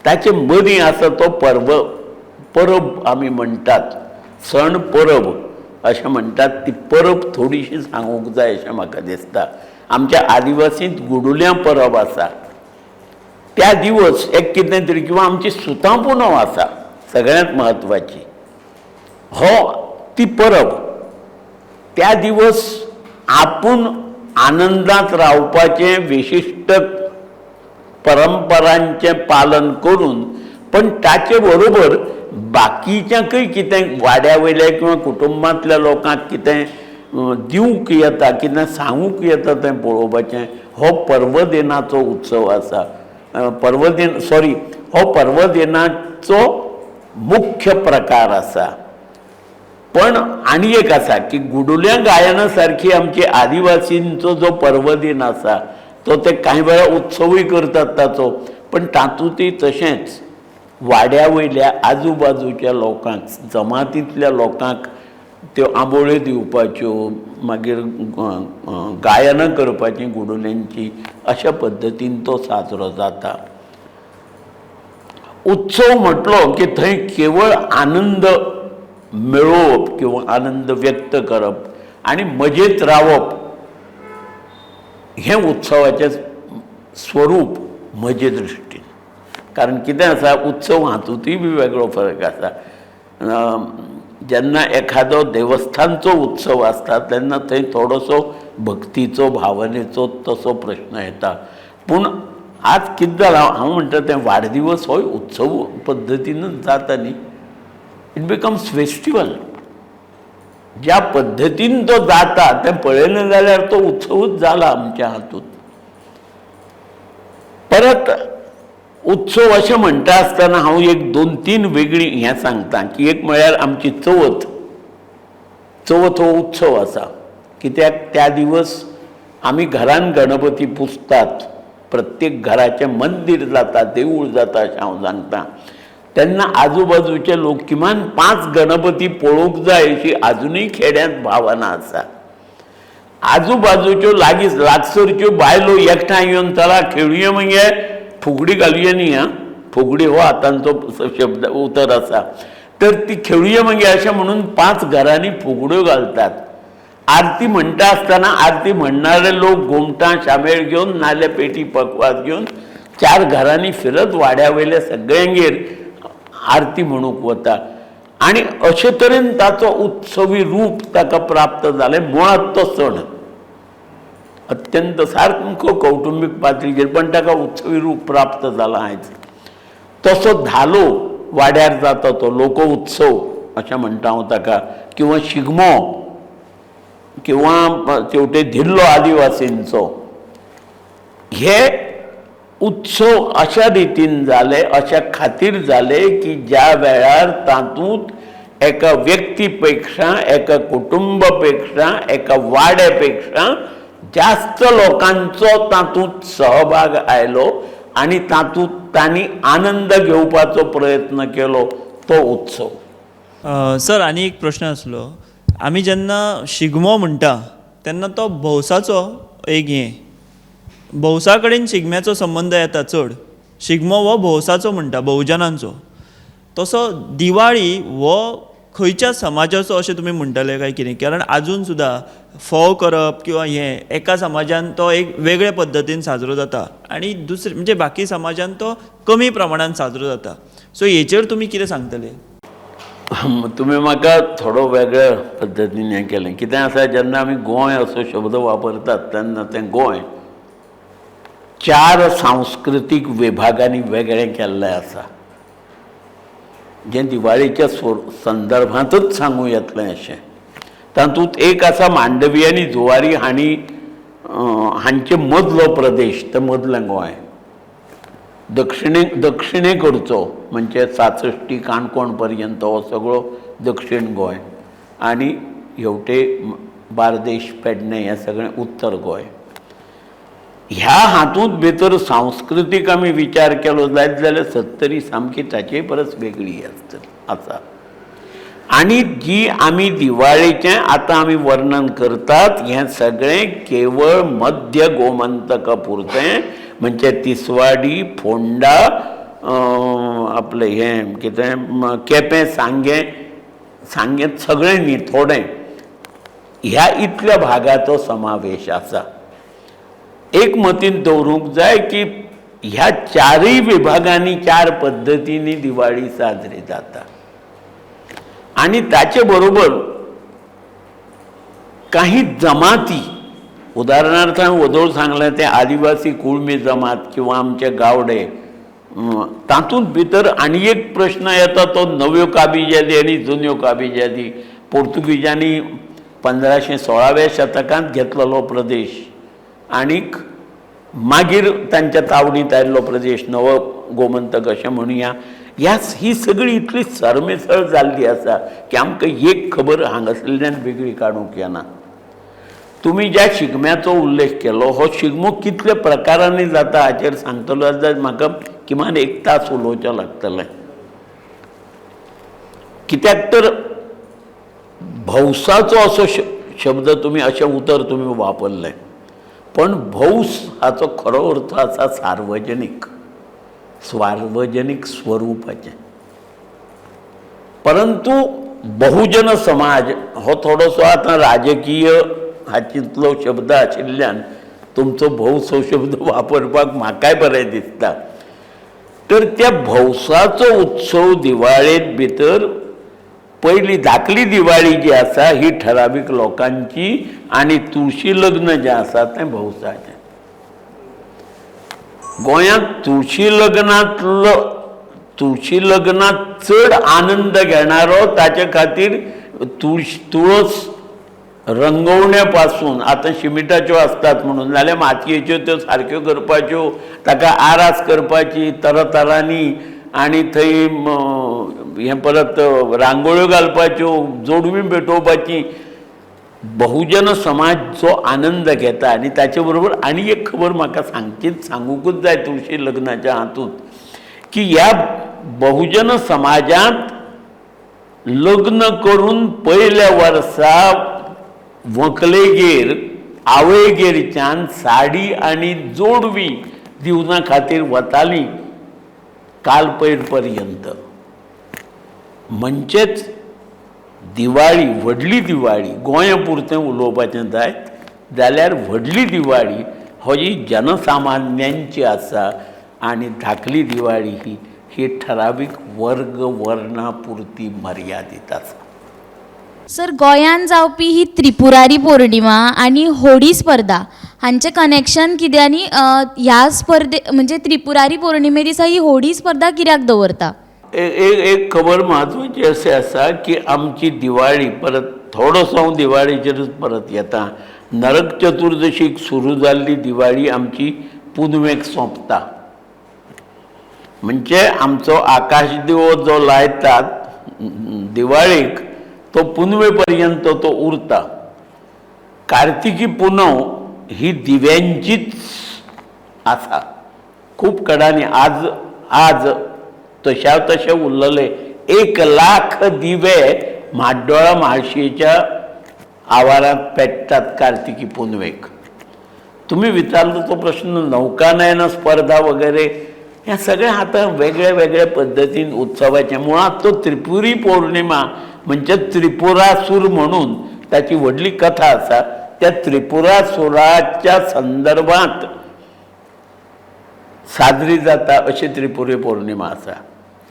ताचे मदीं आसा तो पर्व, परब आमी म्हणटात, सण परब अशें म्हणटात. ती परब थोडीशी सांगूंक जाय अशें म्हाका दिसता. आमच्या आदिवासींत गुडुल्यां परब आसा, त्या दिवस एक कितें तरी, किंवां आमची सुतां पुनव आसा सगळ्यांत म्हत्वाची, हो ती परब. त्या दिवस आपूण आनंदांत रावपाचें विशिश्ट परंपरांचें पालन करून, पण ताचे बरोबर बाकीच्यांकय कितें वाड्या वयल्या किंवा कुटुंबांतल्या लोकांक कितें दिवंक येता, कितें सांगूंक येता तें पळोवपाचें, हो पर्वदिनाचो उत्सव आसा. पर्वदिन सॉरी हो पर्वदिनाचो मुख्य प्रकार आसा. पण आनी एक आसा की गुडुल्या गायना सारकी आमची आदिवासींचो जो पर्वदीन आसा तो ते कांय वेळा उत्सवूय करतात ताचो, पण तातूंतय तशेंच वाड्या वयल्या आजूबाजूच्या लोकांक, जमातींतल्या लोकांक त्यो आंबोळ्यो दिवपाच्यो, मागीर गायनां करपाचीं गुडुल्यांची, अशा पद्दतीन तो साजरो जाता. उत्सव म्हटलो की थंय केवळ आनंद मेळोवप किंवा आनंद व्यक्त करप आनी मजेत रावप हें उत्सवाचें स्वरूप म्हजे दृश्टीन. कारण कितें आसा, उत्सव हातूंतय बी वेगळो फरक आसा. जेन्ना एखादो देवस्थानचो उत्सव आसता तेन्ना थंय थोडोसो भक्तीचो, भावनेचो तसो प्रश्न येता. पूण आज कितें जालां, हांव म्हणटा तें वाडदिवस होय उत्सव पद्दतीनच जाता न्ही, it becomes festival. ज्या पद्दतीन तो जाता तें पळयलें जाल्यार तो उत्सवूच जाला आमच्या हातूंत. परत उत्सव अशें म्हणटा आसतना हांव एक दोन तीन वेगळी हें सांगता की एक म्हळ्यार आमची चवथ. चवथ हो उत्सव आसा, कित्याक त्या दिवस आमी घरान गणपती पुजतात, प्रत्येक घराचें मंदीर जाता, देवूळ जाता अशें हांव सांगता. तेन्ना आजूबाजूचे लोक किमान 5 गणपती पळोवंक जाय अशी आजुनूय खेड्यांत भावना आसा. आजूबाजूच्यो लागीं लागसरच्यो बायलो एकठांय येवन चला खेळुया मगे, फुगडी घालुया न्ही, आं फुगडी हो आतांचो शब्द उतर आसा, तर ती खेळुया मगे अशें म्हणून 5 घरांनी फुगड्यो घालतात. आरती म्हणटा आसतना आरती म्हणणारे लोक घुमटां शामेळ घेवन नाजाल्यार पेटी पकवाज घेवन 4 घरांनी फिरत वाड्या वयल्या सगळ्यांगेर आरती म्हणूंक वता आनी अशे तरेन ताचो उत्सवी रूप ताका प्राप्त जालें. मुळांत तो सण अत्यंत सारको कौटुंबीक पातळीचेर, पण ताका उत्सवी रूप प्राप्त जाला आयज. तसो धालो, वाड्यार जाता तो लोकोत्सव अशें म्हणटा हांव ताका, किंवा शिगमो किंवा तेवटे धिल्लो आदिवासींचो, हे उत्सव अशा रितीन जाले, अशा खातीर जाले की ज्या वेळार तातूंत एका व्यक्ती पेक्षा, एका कुटुंबा पेक्षा, एका वाड्या पेक्षा जास्त लोकांचो तातूंत सहभाग आयलो आनी तातूंत तांणी आनंद घेवपाचो प्रयत्न केलो तो उत्सव. सर आनी एक प्रश्न आसलो, आमी जेन्ना शिगमो म्हणटा तेन्ना तो भौसाचो एक हें, भौसा कडेन शिगम्याचो संबंद येता चड. शिगमो हो भौसाचो म्हणटा, बहुजनांचो. तसो दिवाळी हो खंयच्या समाजाचो अशें तुमी म्हणटले काय कितें? कारण आजून सुद्दां फोव करप किंवा हें एका समाजान तो एक वेगळे पद्दतीन साजरो जाता आनी दुसरे म्हणजे बाकी समाजान तो कमी प्रमाणान साजरो जाता. सो हेचेर तुमी कितें सांगतले? तुमी म्हाका थोडो वेगळ्या पद्दतीन हें केलें. कितें आसा, जेन्ना आमी गोंय असो शब्द वापरतात तेन्ना तें गोंय चार सांस्कृतीक विभागांनी वेगळें केल्लें आसा, जें दिवाळेच्या संदर्भांतच सांगूं येतलें अशें. तातूंत एक आसा मांडवी आनी जुवारी हांणी हांचे मदलो प्रदेश, ते मदलें गोंय, दक्षिणे कडचो म्हणजे सासश्टी काणकोण पर्यंत हो सगळो दक्षिण गोंय, आनी हेवटे बार्देश पेडणे हें सगळें उत्तर गोंय. ह्या हातूंत भितर सांस्कृतीक आमी विचार केलो जायत जाल्यार सत्तरी सामकी ताचे परस वेगळी आसतली आसा. आनी जी आमी दिवाळेचें आतां आमी वर्णन करतात हें सगळें केवळ मध्य गोमंतका पुरतें, म्हणजे तिसवाडी, फोंडा, आपलें हें कितें केपें, सांगें, सांगें सगळें न्ही थोडें, ह्या इतल्या भागाचो समावेश आसा. एक मतींत दवरूंक जाय की ह्या चारूय विभागांनी चार पद्दतींनी दिवाळी साजरी जाता आनी ताचे बरोबर काही जमाती, उदाहरणार्थ हांवें वदोळ सांगलें तें आदिवासी कुळमी जमात किंवा आमचे गावडे, तातूंत भितर आनी एक प्रश्न येता तो नव्यो काबिजादी आनी जुन्यो काबिजादी. पोर्तुगीजांनी 1516व्या शतकांत घेतलेलो प्रदेश आनीक मागीर तांच्या तावडींत आयिल्लो प्रदेश नवो गोमंतक अशें म्हणुया. ह्या ही सगळी इतली सरमिसळ जाल्ली आसा की आमकां एक खबर हांगासरल्यान वेगळी काडूंक येना. तुमी ज्या शिगम्याचो उल्लेख केलो हो शिगमो कितल्या प्रकारांनी जाता हाचेर सांगतलो जाल्यार म्हाका किमान एक तास उलोवचें लागतलें. कित्याक तर भौसाचो असो शब्द तुमी, अशें उतर तुमी वापरलें, पण भौस हाचो खरो अर्थ आसा सार्वजनीक, सार्वजनीक स्वरुपाचें. परंतु बहुजन समाज हो थोडोसो आतां राजकीय हातींतलो शब्द आशिल्ल्यान तुमचो भौस हो शब्द वापरपाक म्हाकाय बरें दिसता. तर त्या भौसाचो उत्सव दिवाळेंत भितर पयली धाकली दिवाळी जी आसा ही ठरावीक लोकांची आनी तुळशी लग्न जें आसा तें भौसाचें. गोंयांत तुळशी लग्नांतलो तुळशी लग्नांत चड आनंद घेणारो ताचे खातीर तुळस रंगोवण्या पासून, आतां शिमिटाच्यो आसतात म्हणून, नाल्यार मातयेच्यो त्यो सारक्यो करपाच्यो, ताका आरास करपाची तरातरांनी, आनी थंय हें परत रांगोळ्यो घालपाच्यो, जोडवीं पेटोवपाची. बहुजन समाज जो आनंद घेता. आनी ताचे बरोबर आनी एक खबर म्हाका सांगचीच, सांगूंकूच जाय तुळशी लग्नाच्या हातूंत, की ह्या बहुजन समाजांत लग्न करून पयल्या वर्सा व्हंकलेगेर आवयगेरच्यान साडी आनी जोडवी दिवना खातीर वताली काल पयर पर्यंत. म्हणचेच दिवाळी, व्हडली दिवाळी, गोंया पुरतें उलोवपाचें जायत जाल्यार व्हडली दिवाळी ही जनसामान्यांची आसा आनी धाकली दिवाळी ही ही ठरावीक वर्ग वर्णा पुरती मर्यादीत आसा. सर, गोंयांत जावपी ही त्रिपुरारी पौर्णिमा आनी होळी स्पर्धा हांचें कनेक्शन कितें आनी ह्या स्पर्धे म्हणजे त्रिपुरारी पौर्णिमे दिसा ही होळी स्पर्धा कित्याक दवरता? एक खबर म्हत्वाची अशी आसा की आमची दिवाळी परत थोडोसो हांव दिवाळीचेरूच परत येता. नरक चतुर्दशीक सुरू जाल्ली दिवाळी आमची पुनवेक सोंपता. म्हणजे आमचो आकाशदिवो जो लायतात दिवाळीक तो पुनवे पर्यंत तो उरता. कार्तिकी पुनव ही दिव्यांचीच आसा. खूब कडांनी आज आज तशा तशे उरलेले 1 लाख दिवे म्हाड्डोळा म्हाळशेच्या आवारांत पेट्टात कार्तिकी पुनवेक. तुमी विचारलो तो प्रश्न नौकानयन स्पर्धा वगैरे ह्या सगळ्या आतां वेगळ्या वेगळ्या पद्दतीन उत्सवाचे. मुळात तो त्रिपुरी पौर्णिमा म्हणजे त्रिपुरासूर म्हणून ताची व्हडली कथा आसा. त्या त्रिपुरासुराच्या संदर्भात साजरी जाता अशी त्रिपुरी पौर्णिमा आसा.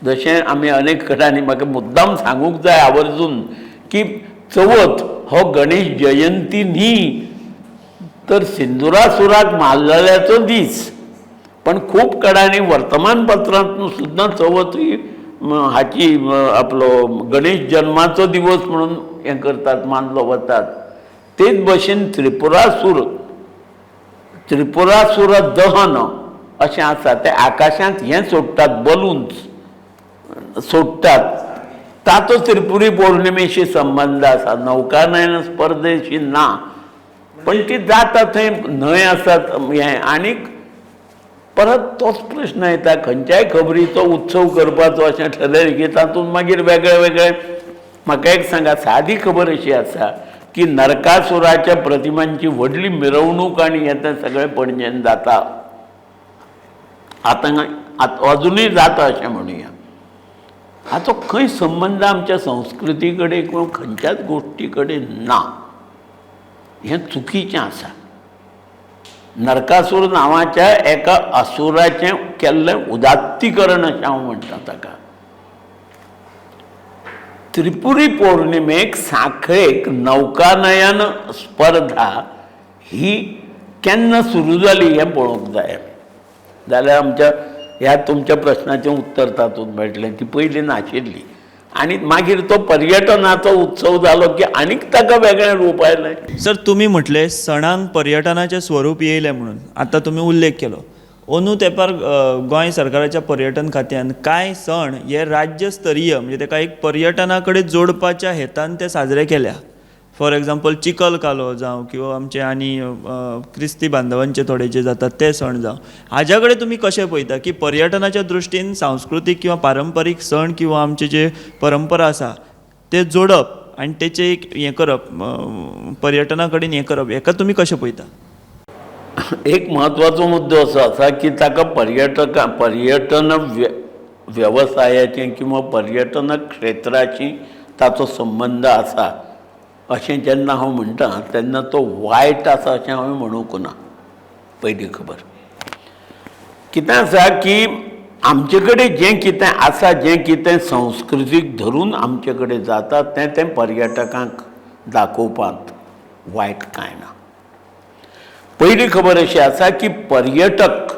जशें आमी अनेक कडांनी म्हाका मुद्दाम सांगूंक जाय आवर्जून की चवथ हो गणेश जयंती न्ही तर सिंदुरासुराक मारलेल्याचो दीस. पण खूब कडांनी वर्तमानपत्रांतून सुद्दां चवथ ही हाची आपलो गणेश जन्माचो दिवस म्हणून हें करतात, मानलो वतात. तेच भशेन त्रिपुरासूर त्रिपुरासूर दहन अशें आसा. ते आकाशांत हें सोडटात, बलून्स सोडटात. ताचो त्रिपुरी पौर्णिमेशी संबंद आसा, नौकानयन स्पर्धेशी ना, पण ती जाता थंय न्हंय आसात हें. आनीक परत तोच प्रश्न येता, खंयच्याय खबरीचो उत्सव करपाचो अशें ठरयलें की तातूंत मागीर वेगळे वेगळे. म्हाका एक सांगा, सादी खबर अशी आसा की नरकासुराच्या प्रतिमांची व्हडली मिरवणूक आनी हें तें सगळें पणजेन जाता, आतां अजुनूय जाता अशें म्हणुया. हाचो खंय संबंद आमच्या संस्कृती कडेन किंवा खंयच्याच गोश्टी कडेन ना. हें चुकीचें आसा. नरकासूर नांवाच्या एका असुराचें केल्लें उदात्तीकरण अशें हांव म्हणटा ताका. त्रिपुरी पौर्णिमेक सांखळेक नौकानयन स्पर्धा ही केन्ना सुरू जाली हें पळोवंक जाय. जाल्यार आमच्या ह्या तुमच्या प्रश्नाचें उत्तर तातूंत मेळटलें. ती पयलीं नाशिल्ली आनी मागीर तो पर्यटनाचो उत्सव जालो की आनीक ताका वेगळें रूप आयलें. सर, तुमी म्हटलें सणांक पर्यटनाचें स्वरूप येयलें म्हणून, आतां तुमी उल्लेख केलो. अंदू तेंपार गोंय सरकाराच्या पर्यटन खात्यान कांय सण हे राज्य स्तरीय म्हणजे ताका एक पर्यटना कडेन जोडपाच्या हेतान ते साजरे केल्या. फॉर एग्जाम्पल चिखल कालो जावं किंवा आमचे आनी क्रिस्ती बांधवांचे थोडे जे जातात ते सण जावं, हाज्या कडेन तुमी कशें पळयता की पर्यटनाच्या दृश्टीन सांस्कृतीक किंवा पारंपारीक सण किंवा आमचे जे परंपरा आसा ते जोडप आनी तेचें एक हें करप, पर्यटना कडेन हें करप, हेका तुमी कशें पळयता? एक म्हत्वाचो मुद्दो असो आसा की ताका पर्यटन वेवसायाचें किंवा पर्यटन क्षेत्राची ताचो संबंद आसा अशें जेन्ना हांव म्हणटा तेन्ना तो वायट आसा अशें हांवें म्हणूंक ना. पयली खबर कितें आसा की आमचे कडेन जें कितें आसा, जें कितें संस्कृतीक धरून आमचे कडेन जाता तें तें पर्यटकांक दाखोवपांत वायट कांय ना. पयली खबर अशी आसा की पर्यटक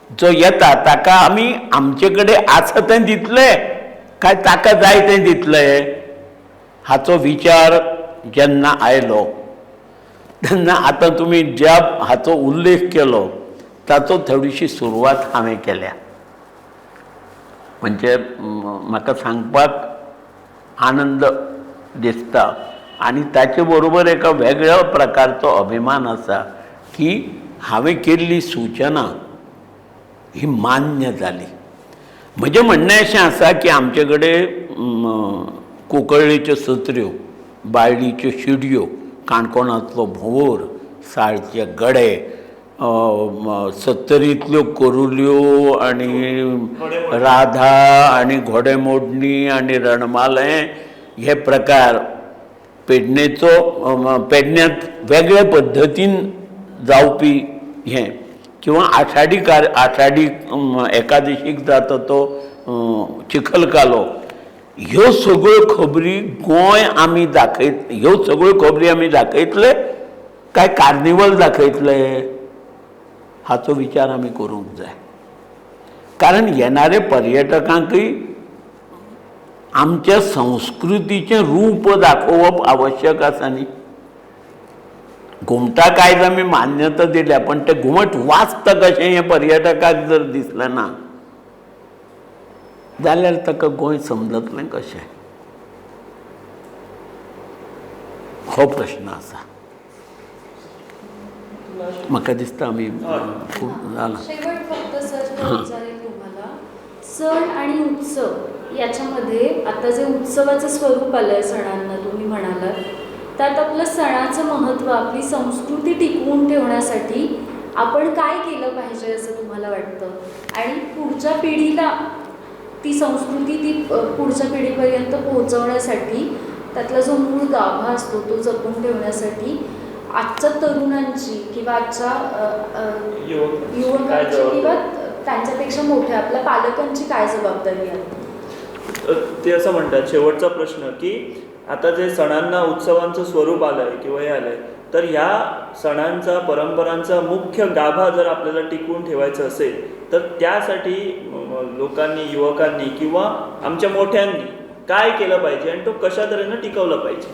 जो येता ताका आमी आमचे कडेन आसा तें दितले काय ताका जाय तें दितले हाचो विचार जेन्ना आयलो तेन्ना आतां तुमी ज्या हाचो उल्लेख केलो ताचो थोडीशी सुरवात हांवें केल्या. म्हणजे म्हाका सांगपाक आनंद दिसता आनी ताचे बरोबर एका वेगळ्या प्रकारचो अभिमान आसा की हांवें केल्ली सुचना ही मान्य जाली. म्हजें म्हणणें अशें आसा की आमचे कडेन कुंकळ्ळेच्यो सत्र्यो, बाळ्ळीच्यो शिडयो, काणकोणांतलो भोंवर, साळचे गडे, सत्तरींतल्यो कोरुल्यो आनी राधा आनी घोडेमोडणी आनी रणमालें हे प्रकार पेडणेचो पेडण्यांत वेगळे पद्दतीन जावपी हें किंवा आषाढी एकादशीक जाता तो चिखलकालो, ह्यो सगळ्यो खबरी गोंय आमी दाखयत, ह्यो सगळ्यो खबरी आमी दाखयतले काय कार्निवल दाखयतले हाचो विचार आमी करूंक जाय. कारण येणारे पर्यटकांकय आमच्या संस्कृतीचें रूप दाखोवप आवश्यक आसा न्ही. घुमटाक आयज आमी मान्यता दिल्या, पण तें घुमट वाजता कशें हें पर्यटकाक जर दिसलें ना जाल्यार ताका गोंय समजतलें कशें, हो प्रश्न आसा. म्हाका दिसता आमी खूब जालां. शेवट फक्त सर विचारेल तुम्हाला, सण आणि उत्सव याच्यामध्ये आता जे उत्सवाचं स्वरूप आलं आहे सणांना तुम्ही म्हणालात, त्यात आपलं सणाचं महत्त्व, आपली संस्कृती टिकवून ठेवण्यासाठी आपण काय केलं पाहिजे असं तुम्हाला वाटतं, आणि पुढच्या पिढीला ती संस्कृती ती पुढच्या पिढीपर्यंत पोहोचवण्यासाठी त्यातला जो मूळ गाभा असतो तो जपून ठेवण्यासाठी आजच्या तरुणांची किंवा आजच्या युवकांची किंवा त्यांच्यापेक्षा मोठ्या आपल्या पालकांची काय जबाबदारी आहे? ते असं म्हणतात शेवटचा प्रश्न की आता जे सणांना उत्सवांचं स्वरूप आलं आहे किंवा हे आलं आहे, तर ह्या सणांचा परंपरांचा मुख्य गाभा जर आपल्याला टिकवून ठेवायचा असेल तर त्यासाठी लोकांनी, युवकांनी किंवा आमच्या मोठ्यांनी काय केलं पाहिजे आणि तो कशा तऱ्हेनं टिकवला पाहिजे?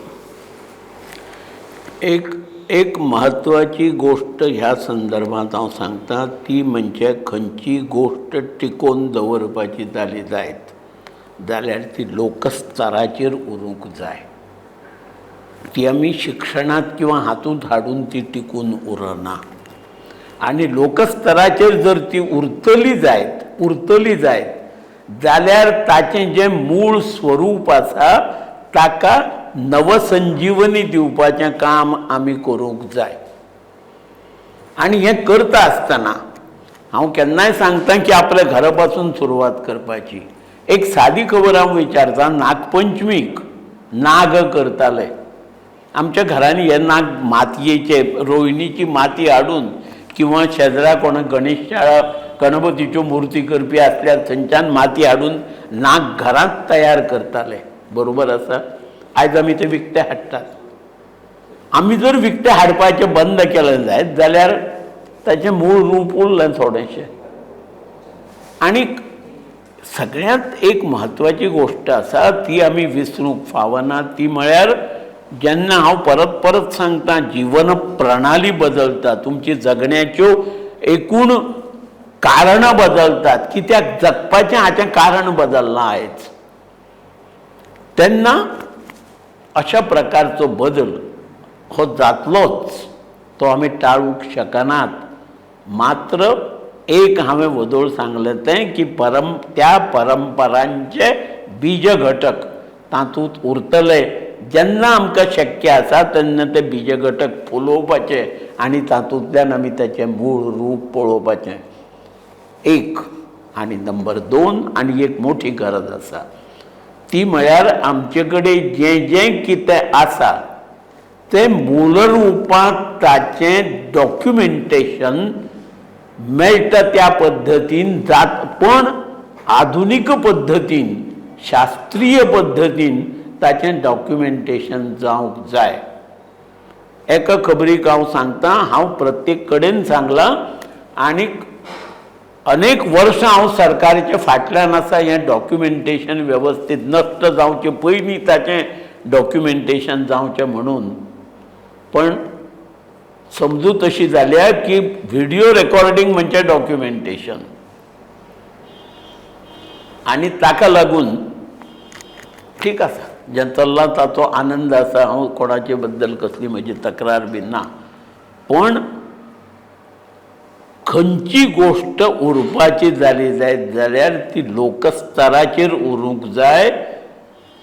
एक एक म्हत्वाची गोष्ट ह्या संदर्भात हांव सांगता ती म्हणजे खंयची गोष्ट टिकोवन दवरपाची जाली जायत जाल्यार ती लोकस्तराचेर उरूंक जाय. ती आमी शिक्षणांत किंवा हातूंत हाडून ती टिकून उरना. आनी लोकस्तराचेर जर ती उरतली जायत जाल्यार ताचें जें मूळ स्वरूप आसा ताका नवसंजीवनी दिवपाचें काम आमी करूंक जाय. आनी हें करता आसतना हांव केन्नाय सांगता की आपल्या घरा पासून सुरवात करपाची. एक सादी खबर हांव विचारता, नागपंचमीक नाग करताले आमच्या घरांनी. हे नाग मातयेचे, रोयणीची माती हाडून किंवा शेजरा कोणा गणेश गणपतीच्यो मुर्ती करपी आसल्यार थंयच्यान माती हाडून नाग घरांत तयार करताले. बरोबर आसा? आयज आमी ते विकते हाडटात. आमी जर विकते हाडपाचें बंद केलें जायत जाल्यार ताचें मूळ रूप उरलें थोडेंशें. आनी सगळ्यांत एक म्हत्वाची गोश्ट आसा ती आमी विसरूंक फावना, ती म्हळ्यार जेन्ना हांव परत परत सांगता जिवन प्रणाली बदलता, तुमची जगण्याच्यो एकूण कारणां बदलतात, कित्याक जगपाचें हाचें कारण बदल्लां आयज, तेन्ना अशा प्रकारचो बदल हो जातलोच, तो आमी टाळूंक शकनात. मात्र एक हांवें वदोळ सांगलें तें की त्या परंपरांचे बीज घटक तातूंत उरतले. जेन्ना आमकां शक्य आसा तेन्ना ते बीज घटक फुलोवपाचे आनी तातूंतल्यान आमी ताचें मूळ रूप पळोवपाचें. एक आनी नंबर दोन, आनी एक मोठी गरज आसा ती म्हळ्यार आमचे कडेन जें जें कितें आसा तें मूळ रुपांत ताचें डॉक्युमेंटेशन मेळटा त्या पद्दतीन जात, पण आधुनीक पद्दतीन, शास्त्रीय पद्दतीन ताचें डॉक्युमेंटेशन जावंक जाय. एका खबरीक हांव सांगता, हांव प्रत्येक कडेन सांगलां आनी अनेक वर्सां हांव सरकाराच्या फाटल्यान आसा हें डॉक्युमेंटेशन वेवस्थीत नश्ट जावचें पयलीं ताचें डॉक्युमेंटेशन जावचें म्हणून. पण समजूत अशी जाल्या की व्हिडियो रेकॉर्डिंग म्हणजे डॉक्युमेंटेशन, आनी ताका लागून ठीक आसा जें चल्लां ताचो आनंद आसा, हांव कोणाचे बद्दल कसली म्हजी तक्रार बी ना, पण खंयची गोश्ट उरपाची जाली जायत जाल्यार ती लोकस्तराचेर उरूंक जाय.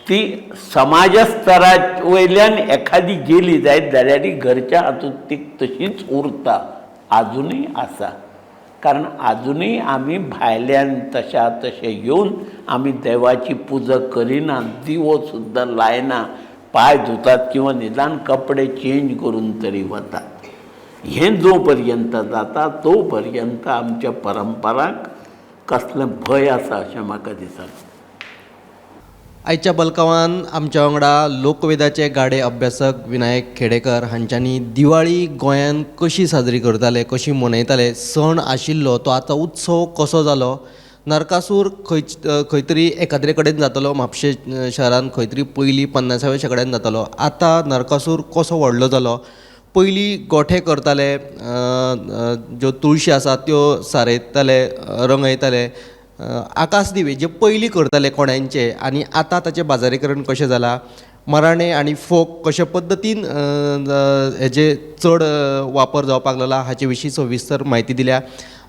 ती समाज स्तरा वयल्यान एखादी गेली जायत जाल्यार ती घरच्या हातूंत ती तशीच उरता, आजुनूय आसा. कारण आजुनूय आमी भायल्यान तशा तशें येवन आमी देवाची पुजा करिना, दिवो सुद्दां लायना, पांय धुतात किंवा निदान कपडे चेंज करून तरी वतात. हें जो पर्यंत जाता तो पर्यंत आमच्या परंपरांक कसलें भंय आसा अशें म्हाका दिसना. आयच्या बलकांवान आमच्या वांगडा लोकवेदाचे गाडे अभ्यासक विनायक खेडेकर हांच्यांनी दिवाळी गोंयांत कशी साजरी करताले, कशी मनयताले, सण आशिल्लो तो आतां उत्सव कसो जालो, नरकासूर खंय खंय तरी एकाद्रे कडेन जातालो म्हापशें शहरान खंय तरी पयलीं पन्नासाव्या शेंकड्यान जातालो. आतां नरकासूर कसो व्हडलो जालो, पयलीं गोठे करताले, ज्यो तुळशी आसा त्यो सारयताले, रंगयताले, आकाश दिवे जे पयलीं करताले कोंड्यांचे आनी आतां ताचें बाजारीकरण कशें जालां, मराणे आनी फोग कशे पद्दतीन हेजे चड वापर जावपाक लागला हाचे विशीं सविस्तर म्हायती दिल्या.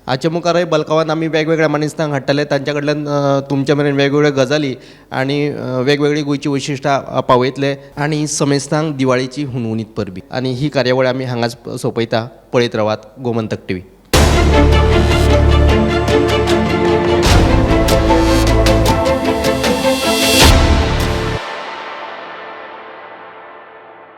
हाचे मुखारय बल्कांवान आमी वेगवेगळ्या मानेस्तांक हाडटले, तांच्या कडल्यान तुमच्या मेरेन वेगवेगळ्यो गजाली आनी वेगवेगळी गोंयची वैशिश्टां पावयतले आनी समेस्तांक दिवाळेची हुनहुनीत परबी. आनी ही कार्यावळ आमी हांगाच सोंपयता. पळयत रावात गोमंतक टिवी.